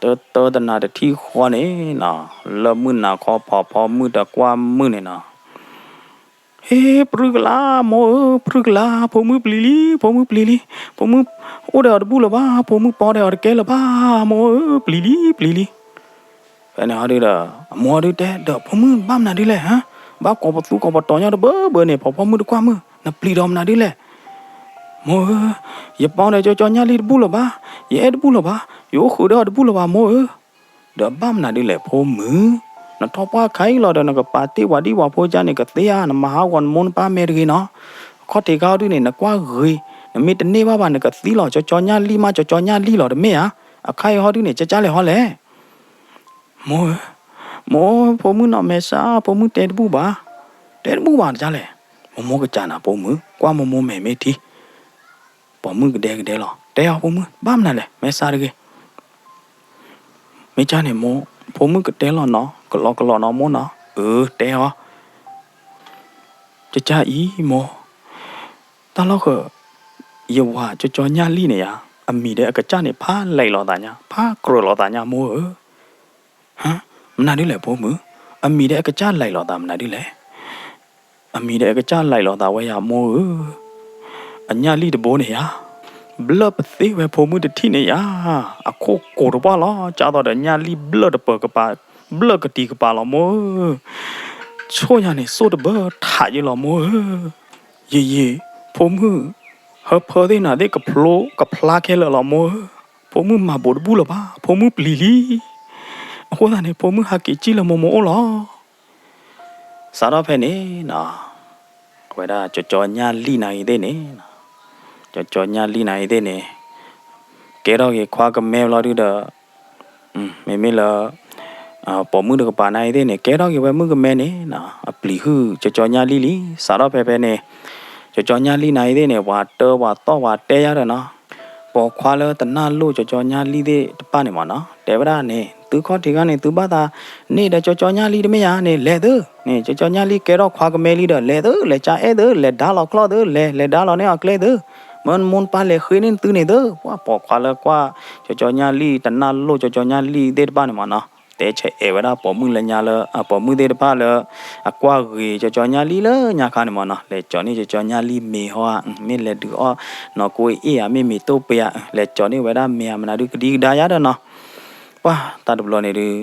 တတၢတနၤတထံၣ်ဃီန့ၣ်နီၤ လၢမုၢ်နၤခီဖီဖိမုၣ်ဒီးကွၢ်မုၣ်န့ၣ်နီၤ ဟ့ ပြုၢ်ကလါ မိၢ်ဧၢ ပြုၢ်ကလါ ဖိမုၣ်ပျံၤလံ ဖိမုၣ်ပျံၤလံ ဖိမုၣ်အိၣ်ဒီးအီၤတဘူၣ်လၢၤဘၣ် ဖိမုၣ်ပီဒီးအီၤတကဲလၢၤဘၣ် မိၢ်ဧၢ ပျံၤလံ ပျံၤလံ ဖဲန့ၣ်ဟီဒုဒီး အမိၢ်ဟီဒုတဲ ဒီးဖိမုၣ်ဘၣ်မနုၤဒ်လဲၣ် ဟါ ဘၣ်ကိးပသူကိးပတီၤညီတဘၢဘၢန့ၣ် ဖီဖီမုၣ်တကွၢ်မုၣ် နပျံၤဒီးမနုၤဒ်လဲၣ် မိၢ်ဧၢ ယပီဒီးကၠီကၠီညၣ်လံၢ်တဘူၣ်လၢၤဘၣ် ယအဲၣ်တဘူၣ်လၢၤဘၣ် ယအိၣ်ဃုာ်ဒီးအီၤတဘူၣ်လၢၤဘၣ် မိၢ်ဧၢ ဒီးဘၣ်မနုၤဒ်လဲၣ်ဖိမုၣ်, နထီၣ်ပှၢ်ခါအံၤလီၤဒီး နကပာ်တ့ၢ်ဝၤဒံၣ်ဝၤဖိကၢ်န့ၣ် ကသ့ဧါ, နမၤဟးဂီၤနမိၢ်နပၢ်မဲာ်တဂ့ၤနီၤ. အခီၣ်ထံးခါအီၤဒုန့ၣ် နကွၢ်ဂ့ၤ, နမ့ၢ်တန့ၢ်ဘၣ်ဘၣ် နကသံလီၤ. ကၠီကၠီညၣ်လံၢ်မး ကၠီကၠီညၣ်လံၢ်လီၤတမ့ၢ်ဧါ. အခါအံၤဟီဒုန့ၣ် ကၠီကၠီလဲၣ်ဟီလဲၣ်. မိၢ်ဧၢ, မိၢ်ဧၢ, ဖိမုၣ်နီၢ်မဲာ်ဆှး ဖိမုၣ်တဲတဘူၣ်ဘၣ်, တဲတဘူၣ်ဘၣ်တၢ်လဲၣ်. မိၢ်မိၢ်ကစၢ်နၤဖိမုၣ်, ကွၢ်မိၢ်မိၢ်မဲာ်မ့ၢ်ထံ ပိာ်မုၣ်ကဒဲကဒဲလီၤ. တဲအီၤဖိမုၣ်, ဘၣ်မနုၤလဲၣ်, မဲာ်ဆှးတဂ့ၤ. မ့ၢ်ကၢ်န့ၣ်မိၢ်, ဖိမုၣ်ကတဲလီၤနီၤ, ကလီကလီနီၤမိၢ်နီၤ. အၢ တဲအီၤ. ကၠီကၠီအံၤမိၢ်, တၢ်လီၢ်ဃၢၤ, ယဝၤကၠီကၠီညၣ်လံၢ်န့ၣ်ယါ, အမံၤဒီးအကစၢ်န့ၣ် ဖးလဲၢ်လိာ်သးညါ, ဖးကြၢးလိာ်သးညါမိၢ်ဧၢ. ဟါ, မနုၤဒ်လဲၣ်ဖိမုၣ်, အမံၤဒီးအကစၢ်လဲၢ်လိာ်သးမနုၤဒ်လဲၣ်. အမံၤဒီးအကစၢ်လဲၢ်လိာ်သးဝဲယါမိၢ်ဧၢ. အညၣ်လံၢ်တဘိန့ၣ်ယါ, ဘျၢၣ်ပသ့ဝဲဖိမုၣ်တထံၣ်န့ၣ်ယါ, အခိၣ်ကိၤတပှၢ်လီၤ. ကၢ်သိးဒီးညၣ်လံၢ်ဘျၢၣ်တပၢၤကပၤ, ဘျၢၣ်ကတံၤကပၤလီၤမိၢ်ဧၢ. ဆိၣ်ညါန့ၣ် စိၣ်တဘၢထးယ့လီၤမိၢ်ဧၢ. ယံာ်ယံာ်, ဖိမုၣ်, ဟၢဖၢသ့ၣ်နၤသ့ၣ်ကဖျိကဖျါခဲလၢာ်လီၤမိၢ်ဧၢ. ဖိမုၣ်မၤဘိးတဘူၣ်လၢၤဘၣ်, ဖိမုၣ်ပျံၤလံ. အဃိသတးန့ၣ် ဖိမုၣ်ဟးက့ၤစံၣ်လၢမိၢ်မိၢ်အိၣ်လီၤ. စးထီၣ်ဖဲန့ၣ်နီၤ, အဝဲဒၣ်ကၠီကၠီညၣ်လံၢ်နၤအံၤသ့ၣ်န့ၣ်, ကၠီကၠီညၣ်လံၢ်နၤအံၤသ့ၣ်န့ၣ်, ကဲထီၣ်က့ၤခွါကမဲဘျီဒုဒီး, မ့မ့ၢ်လၢ ပိာ်မုၣ်တကပၤနၤအံၤသ့ၣ်န့ၣ် ကဲထီၣ်က့ၤဝဲမုၣ်ကမဲန့ၣ်နီၤ, အပျံၤဟုၣ်ကၠီကၠီညၣ်လံၢ်လံ. စးထီၣ်ဖဲဖဲန့ၣ်, ကၠီကၠီညၣ်လံၢ်နၤအံၤသ့ၣ်န့ၣ် ပှၤတၢပှၤသီၣ်ပှၤတဲယါဒီးနီၤ, ပိာ်ခွါလၢတနၢ်လိၣ်ကၠီကၠီညၣ်လံၣ်သ့ၣ်တဖၣ်န့ၣ်မ့ၢ်နီၤ တဲဝဲဒၣ်န့ၣ် သုခီၣ်ထံးခါန့ၣ် သုဘၣ်သးန့ၣ်ဒီးကၠီကၠီညၣ်လံၣ်တမ့ၢ်ဧါန့ၣ် လဲၤသု, န့ၣ် ကၠီကၠီညၣ်လံၣ်ကဲထီၣ်ခွါကမဲလံဒီး လဲၤသု လဲၤကၠါအဲၣ်သု လဲၤဒါလီၤကျီၢ်သု လဲၤ လဲၤဒါလီၤန့ၢ်အီၤကျဲသု, မၢနမိၢ်နပၢ်လဲၤဃ့န့ၢ်သုန့ၣ်သု, ပှၤပိာ်ခွါလၢကွၢ်ကၠီကၠီညၣ်လံၣ် တနၢ်လိၣ်ကၠီကၠီညၣ်လံၣ်သ့ၣ်တဖၣ်န့ၣ်မ့ၢ်နီၤ တဲဆဲးအဲၣ်ဝဲဒၣ်ပိာ်မုၣ်လၢညါလၢ ပိာ်မုၣ်သ့ၣ်တဖၣ်လၢ အကွၢ်ဂ့ၤကၠီကၠီညၣ်လံၣ်လၢညါခါန့ၣ်မ့ၢ်နီၤ လဲၤကၠီန့ၢ်ကၠီကၠီညၣ်လံၣ်မ့ၤဟီဧါ, မ့ၢ်လဲၤဒုးအီၣ်နီၢ်ကိအ့ၣ်ဧါ မ့ၢ်မ့ၤတိၢ်ပ့ၤဧါ, လဲၤကၠီန့ၢ်ဝဲဒၣ်မ့ၤဧါ မနုၤဒုးကဒံကဒါယါဒီးနီၤ, ပှၤတၢ်တဘျီန့ၣ်ဒုး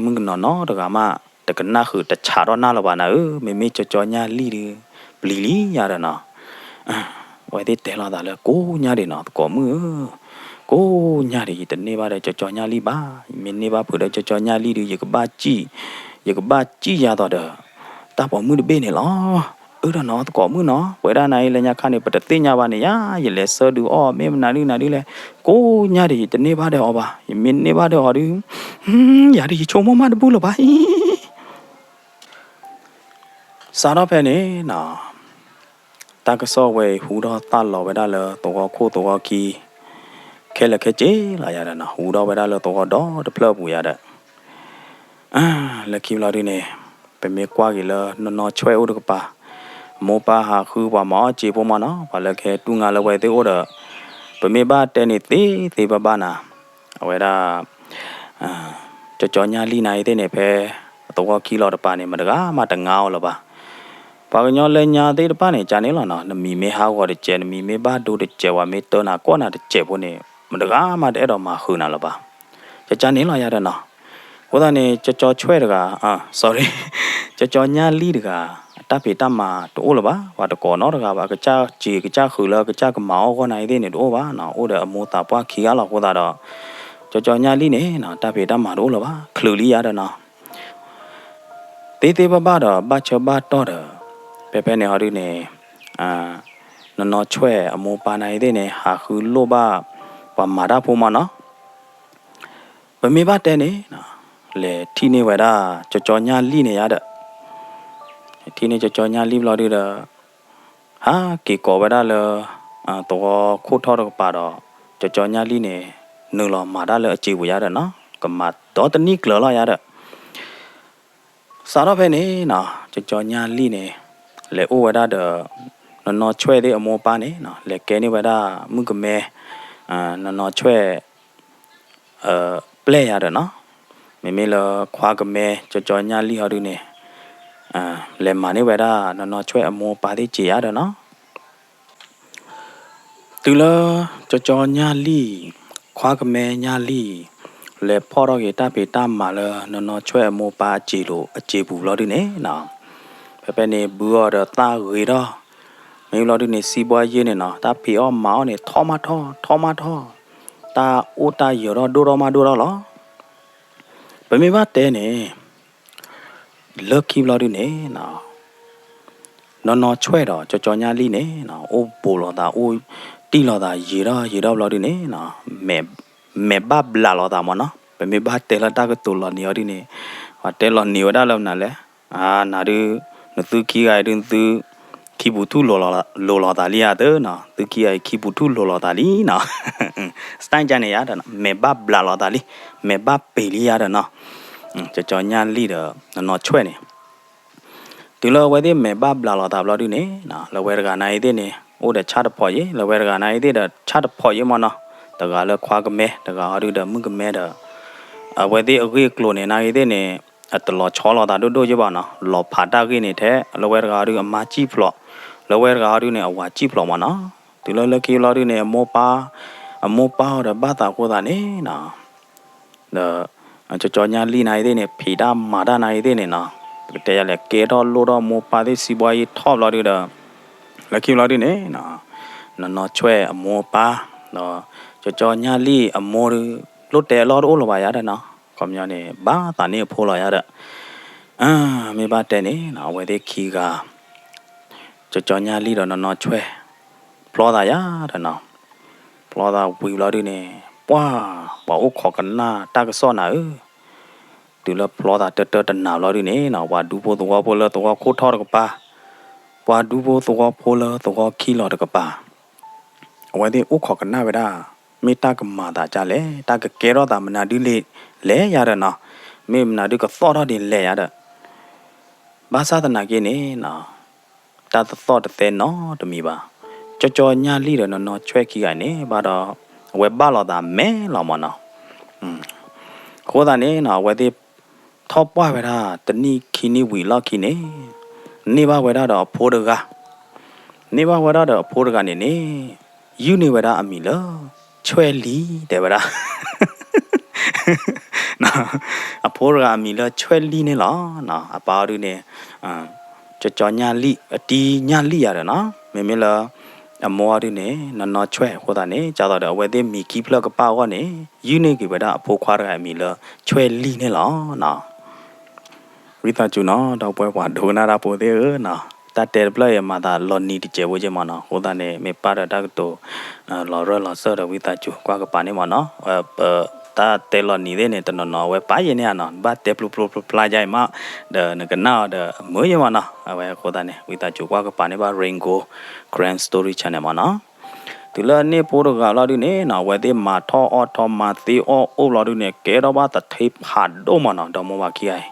မုၣ်ကနီၤနီတဂၤမး တကနၣ်ဃုာ်တဆးထီၣ်နၢ်လၢၤဘၣ်နၤဧၢ, မ့မ့ၢ်ကၠီကၠီညၣ်လံၣ်ဒုး ပျံၤလံယါဒီးနီၤ အဝဲသ့ၣ်တဲလိာ်သးလၢ ကိးညါဒံးနီၤ သကိးမုၣ်ဧၢ, ကိးညါဒံး ယတန့ၢ်ဘၣ်ဒီးကၠီကၠီညၣ်လံၣ်ဘၣ်, ယမ့ၢ်န့ၢ်ဘၣ်ဖုးဒီးကၠီကၠီညၣ်လံၣ်ဒုး ယကဘၣ်စံၣ်, ယကဘၣ်စံၣ်ယၤသိးဒီး တၢ်ပိာ်မုၣ်တဘ့ၣ်န့ၣ်လီၤ. အၢဒီးနီၤ သကိးမုၣ်နီၤ ပဝဲဒၣ်နၤအံၤလၢညါခါန့ၣ် ပတသ့ၣ်ညါဘၣ်န့ၣ်ယါ, ယလဲၤဆၢဒုးအီၣ်မ့ၢ်မနုၤဒုနၤဒုလဲၣ်, ကိးညါဒံး ယတန့ၢ်ဘၣ်ဒီးအီၤဘၣ်, ယမ့ၢ်န့ၢ်ဘၣ်ဒီးအီၤဒုး ယၤဒုးယဆိကမိၣ်မးတဘူၣ်လၢၤဘၣ်အံၤ စးထီၣ်ဖဲန့ၣ်နီၤ တၢ်ကစီၣ်ဝဲအံၤဟူထီၣ်သၣ်လီၤဝဲဒၣ်လၢသဝီခိၣ်သဝီခံ ခဲလၢာ်ခဲဆ့လီၤယါဒီးနီၤ, ဟူထီၣ်ဝဲဒၣ်လၢသဝီဒီတဖျၢၣ်အပူၤယါဒီး လၢခံဘျီဒုန့ၣ် ပမ့ၢ်ကွၢ်က့ၤလၢနီၢ်နီၢ်ဆွဲၣ်အိၣ်တကပၤ, အမိၢ်ပၢ်ဟးဃုပှၤမၤအီၣ်စ့ဖိမးနီၤ, ပှၤလၢကဟဲတူၢ်ငါလၢဝဲသ့ၣ်အိၣ်ဒီး ပမ့ၢ်ဘၣ်တဲန့ၣ်သ့သ့ဘၣ်ဘၣ်နၤ, အဝဲဒၣ် ကၠီကၠီညၣ်လံၣ်နၤအံၤသ့ၣ်န့ၣ် ဖဲအသဝီခံလီၤတပၤန့ၣ် မတဂၤမးတငါအီၤလၢၤဘၣ်. ပှၤကညီလၢညါသ့ၣ်တဖၣ်န့ၣ် ကန့ၣ်လီၤနီၤ, နမံၤမ့ၢ်ဟးဂီၤတစဲး နမံၤမ့ၢ်ဘၣ်ဒိတစဲး ပှၤမ့ၢ်တၢနၤကွၢ်နၤတစဲးဖိန့ၣ် မတဂၤမးတအဲၣ်ဒိးမၤဃုာ်နၤလၢၤဘၣ်. ကန့ၣ်လီၤယါဒီးနီၤ, အဃိသတးန့ၣ် ကၠီကၠီဆွဲၣ်တဂၤ sorry ကၠီကၠီညၣ်လံၣ်တဂၤ တၢ်ဖံးတၢ်မၤတအိၣ်လၢၤဘၣ်, ပှၤတကိးနီတဂၤဘၣ်, ကစၢ်စ့ၤကစၢ်ဃုာ်လၢကစၢ်ကမၤအီၣ်ဂီၢ်နၤအံၤသ့ၣ်န့ၣ် တအိၣ်ဘၣ်နီၤ, အိၣ်ဒီးအမိၢ်သးပှၢ်ခံဂၤလီၤ. အဃိသတးဒီး ကၠီကၠီညၣ်လံၣ်န့ၣ်နီၤ တၢ်ဖံးတၢ်မၤတအိၣ်လၢၤဘၣ်, ချုးလံယါဒီးနီၤ သ့သ့ဘၣ်ဘၣ်ဒီး ဘၣ်ဆၢဘၣ်တီၢ်ဒီး ဖဲဖဲန့ၣ်ဟီဒုန့ၣ် နီၢ်နီၢ်ဆွဲၣ်အမိၢ်ပၢ်နၤအံၤသ့ၣ်န့ၣ် ဟးဃုလိၣ်ဘၣ် ပှၤမၤတၢ်ဖိမးနီၤ. ပမ့ၢ်ဘၣ်တဲန့ၣ် လဲၤထံၣ်န့ၢ်ဝဲဒၣ် ကၠီကၠီညၣ်လံၣ်န့ၣ်ယါဒီး ထံၣ်န့ၢ်ကၠီကၠီညၣ်လံၣ်ဘျီဒုဒီး ဟးက့ၤကိးဝဲဒၣ်လၢ သဝီခိၣ်ထီၣ်တကပၤဒီး ကၠီကၠီညၣ်လံၣ်န့ၣ် နုာ်လီၤမၤတၢ်လၢအစ့ပူၤယါဒီးနီၤ, ကမၤဒီတနံၣ်ကျၢၤလီၤယါဒီး စးထီၣ်ဖဲန့ၣ်နီၤ ကၠီကၠီညၣ်လံၣ်န့ၣ် လဲၤအိၣ်ဝဲဒၣ်ဒီး နီၢ်နီၢ်ဆွဲၣ်သ့ၣ်အမိၢ်ပၢ်န့ၣ်နီၤ, လဲၤကဲန့ၢ်ဝဲဒၣ်မုၣ်ကမဲ နီၢ်နီၢ်ဆွဲၣ် ပျဲၢ်ယါဒီးနီၤ, မ့မ့ၢ်လၢခွါကမဲ ကၠီကၠီညၣ်လံၣ်ဟီဒုန့ၣ် လဲၤမၤန့ၢ်ဝဲဒၣ် နီၢ်နီၢ်ဆွဲၣ်အမိၢ်ပၢ်သ့ၣ်စ့ယါဒီးနီၤ တုၤလၢ ကၠီကၠီညၣ်လံၣ် ခွါကမဲညၣ်လံၣ် လဲၤဖီၣ်ထီၣ်က့ၤတၢ်ဖံးတၢ်မၤလၢ နီၢ်နီၢ်ဆွဲၣ်အမိၢ်ပၢ်အစ့လိၤ အစ့ပူၤဘျီဒုန့ၣ်နီၤ, ဖဲဖဲန့ၣ် ဘုအီၤဒီးသၣ်ဂ့ၤထီၣ်, မ့ၢ်ဘျီဒုန့ၣ် စံးဘှါယ့န့ၣ်နီၤ တၢ်ဖံးအီၣ်မၤအီၣ်န့ၣ် ထီၣ်မးထီၣ် ထီၣ်မးထီၣ်, တၢ်အိၣ်တၢ်ယၢၤထီၣ်ဒိၣ်ထီၣ်မးဒိၣ်ထီၣ်လီၤ. ပမ့ၢ်ဘၣ်တဲန့ၣ် လၢခံဘျီဒုန့ၣ် နီၢ်နီၢ်ဆွဲၣ်ဒီး ကၠီကၠီညၣ်လံၣ်န့ၣ် အိၣ်ဘူးလိာ်သး အိၣ်တံၢ်လိာ်သး ယံာ်ထီၣ်ယံာ်ထီၣ်ဘျီဒုန့ၣ် မဲာ်ဘၣ်ဘျးလိာ်သးမးနီၤ, ပမ့ၢ်ဘၣ်တဲလၢတၢ်ကတိၤလီၤနံၤအီၤဒုန့ၣ် ပှၤတဲလီၤနံၤဝဲဒၣ်လၢမနုၤလဲၣ်, နၤဒု နသုခံဂၤအံၤဒု နသု ခံပူၤထူၣ်လိၤလိၤလိာ်သးလံဧါသၢနီၤ, သုခံဂၤအံၤခံပူၤထူၣ်လိၤလိာ်သးလံနီၤ, style န့ၣ်ယါဒီး မဲာ်ဘၣ်ဘျးလိာ်သးလံ, မဲာ်ဘၣ်ပ့ၤလံယါဒီးနီၤ, ကၠီကၠီညၣ်လံၣ်ဒီး နီၢ်နီၢ်ဆွဲၣ်န့ၣ် တုၤလၢအဝဲသ့ၣ်မဲာ်ဘၣ်ဘျးလိာ်သးဘျီဒုန့ၣ် လၢဝဲတဂၤနၤအံၤသ့ၣ်န့ၣ် အိၣ်ဒီးဆၣ်တဖီးယ့ၣ်, လၢဝဲတဂၤနၤအံၤသ့ၣ်ဒီး ဆၣ်တဖီးယ့ၣ်မးနီၤ, တဂၤလၢခွါကမဲ တဂၤဟီဒုဒီးမုၣ်ကမဲဒီး အဝဲသ့ၣ်အဂ့ၢ်အကျိၤန့ၣ် နၤအံၤသ့ၣ်န့ၣ် အတလီၤဆီလိာ်သးဒိၣ်ဒိၣ်ယ့ၣ်ဘၣ်နီၤ, လီၤဖးတၢ်ဂ့ၢ်န့ၣ်ထဲ လၢဝဲတဂၤဟီဒု အမါစံၣ်ဖျိး, လၢဝဲတဂၤဟီဒုန့ၣ် အဝၤစံၣ်ဖျိးမးနီၤ, တုၤလၢလၢခံဘျီဒုန့ၣ် အမိၢ်ပၢ်, အမိၢ်ပၢ်အီၤဒီးဘၣ်သးဃိသးန့ၣ်နီၤ ဒီး ကၠီကၠီညၣ်လံၣ်နၤအံၤသ့ၣ်န့ၣ် ဖံးတၢ်မၤတၢ်နၤအံၤသ့ၣ်န့ၣ်နီၤ, ပကတဲယၤလဲၣ် ကဲထီၣ်လိၣ်ထီၣ်မိၢ်ပၢ်သ့ၣ်စံးဘှါယ့ၣ်ထီၣ်ဘျီဒုဒီး လၢခံဘျီဒုန့ၣ် နီၢ်နီၢ်ဆွဲၣ်အမိၢ်အပၢ် ဒီး ကၠီကၠီညၣ်လံၣ်အမိၢ်ဒု လိၣ်တဲအလီၢ်တအိၣ်လၢၤဘၣ်ယါဒီးနီၤ, ခီပညီန့ၣ် ဘၣ်သးန့ၢ်အဖိလီၤယါဒီး မ့ၢ်ဘၣ်တဲန့ၣ် အဝဲသ့ၣ်ခံဂၤ ကၠီကၠီညၣ်လံၣ်ဒီးနီၢ်နီၢ်ဆွဲၣ် ဖျီသးယါဒီးနီၤ, ဖျီသးဝံၤဘျီဒုန့ၣ် ပှၤ ပှၤအိၣ်ခိးကနၣ်တၢ်ကစီၣ်နၤဧၢ, တုၤလၢဖျီသးတၢတၢတနၤဘျီဒုန့ၣ်နီၤ ပှၤဒူဖိသဝီဖိလၢသဝီခိၣ်ထီၣ်တကပၤ, ပှၤဒူဖိသဝီဖိလၢသဝီခံလီၤတကပၤ အဝဲသ့ၣ်အိၣ်ခိးကနၣ်ဝဲဒၣ် မ့ၢ်တၢ်ကမၤသးဒ်လဲၣ်, တၢ်ကကဲထီၣ်သးမနုၤဒ်လဲၣ်လဲၣ်ယၤဒီးနီၤ, မ့ၢ်မနုၤဒ်ကသီၣ်ထီၣ်ဒ်လဲၣ်ယၤဒီး, ဘၣ်ဆၣ်သနာ်က့န့ၣ်နီၤ, တၢ်တသီၣ်တသဲနီတမံၤဘၣ်. ကၠီကၠီညၣ်လံၣ်ဒီးနီၢ်နီၢ်ဆွဲၣ်ခံဂၤန့ၣ် ဘၣ်ဒီး အဝဲဘၣ်လိာ်သးမဲာ်လီၤမၢ်နီၤ. အဃိသတးန့ၣ်နီၤ အဝဲသ့ၣ်ထီၣ်ပှၢ်ဝဲဒၣ်တနံၣ်ခံနံၣ်ဝံၤအလီၢ်ခံန့ၣ်, န့ၢ်ဘၣ်ဝဲဒၣ်ဒီးအဖိတဂၤ, န့ၢ်ဘၣ်ဝဲဒၣ်ဒီးအဖိတဂၤန့ၣ်န့ၣ်, ယုၢ်န့ၢ်ဝဲဒၣ်အမံၤလၢ ဆွဲၣ်လံၣ် တဲဝဲဒၣ် အဖိတဂၤအမံၤလၢဆွဲၣ်လံၣ်န့ၣ်လီၤ. အပၢ်အီၤဒုန့ၣ် ကၠီကၠီညၣ်လံၣ် အတံၤညၣ်လံၣ်ယၤဒီးနီၤ, မ့မ့ၢ်လၢ အမိၢ်အီၤဒုန့ၣ် နီၢ်နီၢ်ဆွဲၣ်အဃိသတးန့ၣ် ဒ်သိးဒီးအဝဲသ့ၣ်မံၤခံဖျၢၣ်ကပၣ်အဂီၢ်န့ၣ် ယုၢ်န့ၢ်က့ၤဝဲဒၣ်အဖိခွါတဂၤအမံၤလၢဆွဲၣ်လံၣ်န့ၣ်လီၤ. ဝံသးစူၤနီၤ ဒီပုၢ်ဝဲၢ်ပှၤဒိကနၣ်တၢ်ဖိသ့ၣ်ဧၢနီၤ, တၢ်တဲတဖျၢၣ်အံၤမၤသးလီၤနံၤတစဲးဖိက့မၢ်နီၤ, အဃိသတးန့ၣ် မ့ၢ်ပၣ်ဒီးတၢ်ကတိၤ လီၤရၢၢ်လီၤစၢၢ်ဒီးဝံသးစူၤကွၢ်ကပၤန့ၣ်မၢ်နီၤ, တၢ်တဲလီၤနံၤသ့ၣ်န့ၣ် တနီၤနီၤအဝဲပာ်ယဲန့ၣ်ဧါနီၤ, ဘၣ်တဲပျိပျိပျါယါအံၤမး ဒီးနကနၣ်အီၤဒီးအမုာ်ယဲမၢ်နီၤ, အဝဲအဃိသတးန့ၣ် ဝံသးစူၤကွၢ်ကပၤန့ၢ်ဘၣ် Rain Gold Karen Story Channel မၢ်နီၤ. တုၤလၢအန့ၢ်ဖိတဂၤလီၤဒုန့ၣ်နီၤ အဝဲသ့ၣ်မၤထီၣ်အီၣ်ထီၣ်မၤသ့အီၣ်အိၣ်လီၤဒုန့ၣ် ကဲထီၣ်ဘၣ်သထ့ဖးဒိၣ်မၢ်နီၤ ဒီမိၢ်ဝၤခံဂၤအံၤ,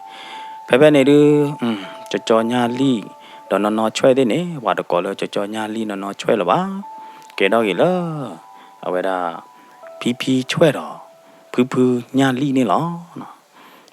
ဖဲဖဲန့ၣ်ဒု ကၠီကၠီညၣ်လံၣ် ဒီးနီၢ်နီၢ်ဆွဲၣ်သ့ၣ်န့ၣ် ပှၤတကိးလၢကၠီကၠီညၣ်လံၣ်နီၢ်နီၢ်ဆွဲၣ်လၢၤဘၣ်, ကဲထီၣ်က့ၤလၢ အဝဲဒၣ် ဖံဖံဆွဲၣ်ဒီး ဖုဖုညၣ်လံၣ်န့ၣ်လီၤ.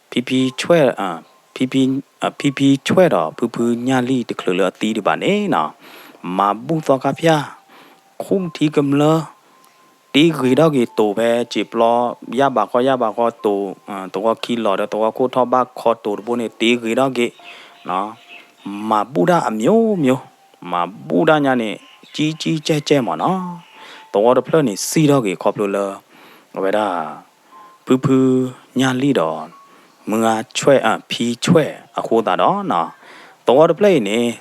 ဖံဖံဆွဲၣ် ဖံဖံ ဖံဖံဆွဲၣ်ဒီးဖုဖုညၣ်လံၣ်တချုးလၢအသံဒံးဘၣ်န့ၣ်နီၤ, မၤဘူၣ်သီခါဖၠၣ် ခူၣ်ထံကမျၢၢ် တ့ဂ့ၤထီၣ်က့ၤတိၤဖဲစံာ်ပျီ ယၣ်ဘးခီယၣ်ဘးခီတိၤ သဝီခံလီၤဒီးသဝီခိၣ်ထီၣ်ဘၣ်ခီတိၤတဘိန့ၣ် တ့ဂ့ၤထီၣ်က့ၤ မၤဘူၣ်တၢ်အမျိုးမျိုး, မၤဘူၣ်တၢ်ညါန့ၣ် ကံကံကဲကဲမၢ်နီၤ, သဝီတဖျၢၣ်န့ၣ်စံၣ်ထီၣ်က့ၤခီဖျိလၢ အဝဲဒၣ် ဖုဖုညၣ်လံၣ်ဒီး မုၢ်ဂၤဆွဲၣ် ဖံဆွဲၣ်အဃိသတးဒီးနီၤ, သဝီတဖျၢၣ်အံၤန့ၣ်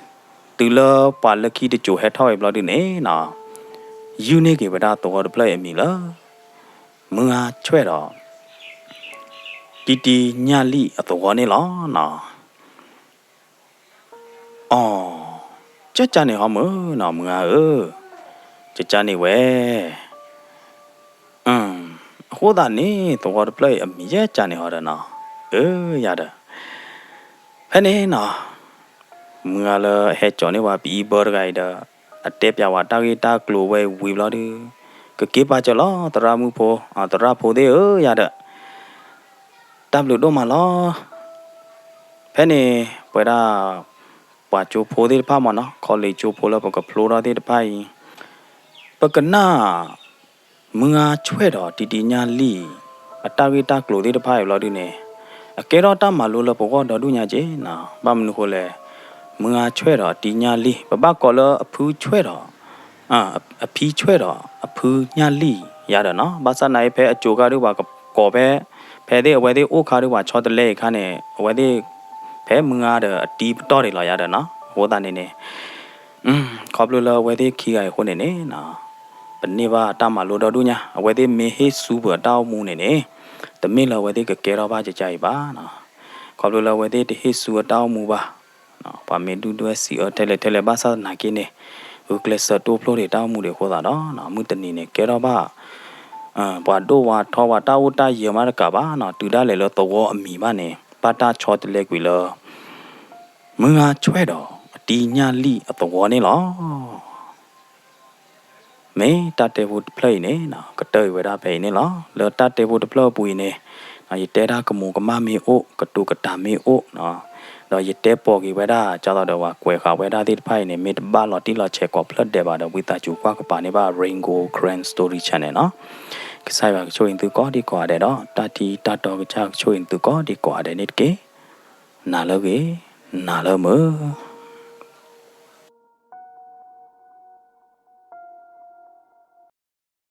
တုၤလၢပှၤလၢခံတစိၤဟဲထီၣ်ဝံၤဘျီဒုန့ၣ်နီၤ, ယုၢ်န့ၢ်က့ၤဝဲဒၣ်သဝီတဖျၢၣ်အံၤအမံၤလၢ မုၢ်ဂၤဆွဲၣ်ဒီး တံတံညၣ်လံၣ်အသဝီန့ၣ်လီၤနီၤ. အိ, ကၠၢကၠၢန့ၣ်ဟီမုၢ်နီၤ မုၢ်ဂၤဧၢ, ကၠၢကၠၢန့ၣ်ဝဲ အဃိသတးန့ၣ် သဝီတဖျၢၣ်အံၤအမံၤယဲကၠၢန့ၣ်ဟီဒီးနီၤ, အၢ ယၤဒီး ဖဲန့ၣ်နီၤ, မုၢ်ဂၤလၢအဟဲကၠီန့ၢ်ပှၤပအံဘၢတဂၤအံၤဒီး အတဲပၠးဝဲတၢ်ဂ့ၢ်တၢ်ကျိၤဝဲဝံၤဘျီဒု ကက့ၤပာ်စၢၤလီၤ သရၣ်မုၣ်ဖိ, သရၣ်ဖိသ့ၣ်ဧၢ ယၤဒီး တၢ်ဘျုးဒိၣ်မးလီၤ. ဖဲန့ၣ် ပဝဲဒၣ် ပှၤကၠိဖိသ့ၣ်တဖၣ်မ့ၢ်နီၤ college ကၠိဖိလၢပကဖျိထီၣ်သ့ၣ်တဖၣ်အံၤ ပကနၣ် မုၢ်ဂၤဆွဲၣ်ဒီးတံတံညၣ်လံၣ် အတၢ်ဂ့ၢ်တၢ်ကျိၤသ့ၣ်တဖၣ်အံၤဘျီဒုန့ၣ် အကဲထီၣ်တၢ်မၤလိလၢပဂီၢ်ဒီဒူၣ်ညါက့နီၤ. ဘၣ်မနုၤဃိလဲၣ်, မုၢ်ဂၤဆွဲၣ်ဒီးတံတံညၣ်လံၣ် ပဘၣ်ကိးလၢအဖုဆွဲၣ်ဒီး အဖံဆွဲၣ်ဒီးအဖုညၣ်လံၣ်ယၤဒီးနီၤ. ဘၣ်ဆၣ်နာ်အံၤဖဲအစိၤခါဒုပှၤကကိးဖဲ ဖဲသ့ၣ်အဝဲသ့ၣ်အိၣ်ခါဒုပှၤဆီတလဲအံၤခါန့ၣ် အဝဲသ့ၣ် ဖဲမုၢ်ဂၤဒီးအတံပတီၢ်ဒံးလီၤယၤဒီးနီၤ. အဃိသတးန့ၣ်န့ၣ် ခီဖျိလၢအဝဲသ့ၣ်ခံဂၤအံၤအဃိန့ၣ်န့ၣ် ပန့ၢ်ဘၣ်တၢ်မၤလိဒီဒူၣ်ညါ အဝဲသ့ၣ်မ့ၢ်ဟ့ၣ်ဆူပှၤတၢ်အိၣ်မူန့ၣ်န့ၣ် တမ့ၢ်လၢအဝဲသ့ၣ်ကကဲထီၣ်ဘၣ်ကကါအံၤဘၣ်နီၤ. ခီဖျိလၢအဝဲသ့ၣ်တဟ့ၣ်ဆူအတၢ်အိၣ်မူဘၣ် ပှၤမ့ၢ်ဒုၣ်ဒွဲၣ်စံးအၢထဲလဲၣ်ထဲလဲၣ်ဘၣ်ဆၣ်သနာ်က့န့ၣ် ဂုာ်ကျဲးစၢးတိဖျိဒံးတၢ်အိၣ်မူဒံးအဃိသတးဒီး မုၢ်တနံၤန့ၣ် ကဲထီၣ်ဘၣ် ပှၤဒိၣ်ဝါထီဝါတၢ်အိၣ်တၢ်ယၢၤမးတကးဘၣ်နီၤ. တုၤဒၣ်လဲာ်လၢသဝီအမံၤဘၣ်န့ၣ် ဘၣ်တၢ်ဆီတလဲကွံာ်လၢ မုၢ်ဂၤဆွဲၣ်ဒီးအတံညၣ်လံၣ်အသဝီန့ၣ်လီၤ. မ့ၢ်တၢ်တဲဖိတဖျၢၣ်အံၤန့ၣ် ကတၢၢ်အံၤဝဲဒၣ်ဖဲအံၤန့ၣ်လီၤ. လၢတၢ်တဲဖိတဖျၢၣ်အပူၤအံၤန့ၣ် ယတဲဒၣ်ကမူးကမၣ်မ့ၢ်အိၣ် ကတိၤကတၤမ့ၢ်အိၣ် ဒီးယတဲပိာ်က့ၤဝဲဒၣ် ဒ်သိးဒီးပှၤကွဲးဃာ်ဝဲဒၣ်သ့ၣ်တဖၣ်အံၤန့ၣ် မ့ၢ်တဘၣ်လီၤတံၢ်လီၤဆဲးကိးဖျၢၣ်ဒဲးဘၣ်ဒီး ဝံသးစူၤကွၢ်ကပၤန့ၢ်ဘၣ် Rain Gold Karen Story Channel နီၤ. ကစၢ်ယွၤကဆိၣ်ဂ့ၤသုကိးဒံကိးဂၤဒဲးဒီး တၢ်ထံတၢ်တီကစၢ်ကဆိၣ်ဂ့ၤသုကိးဒံကိးဂၤဒဲးန့ၣ်တက့ၢ်. နၤလၢဂ့ၤ, နၤလၢမုာ်.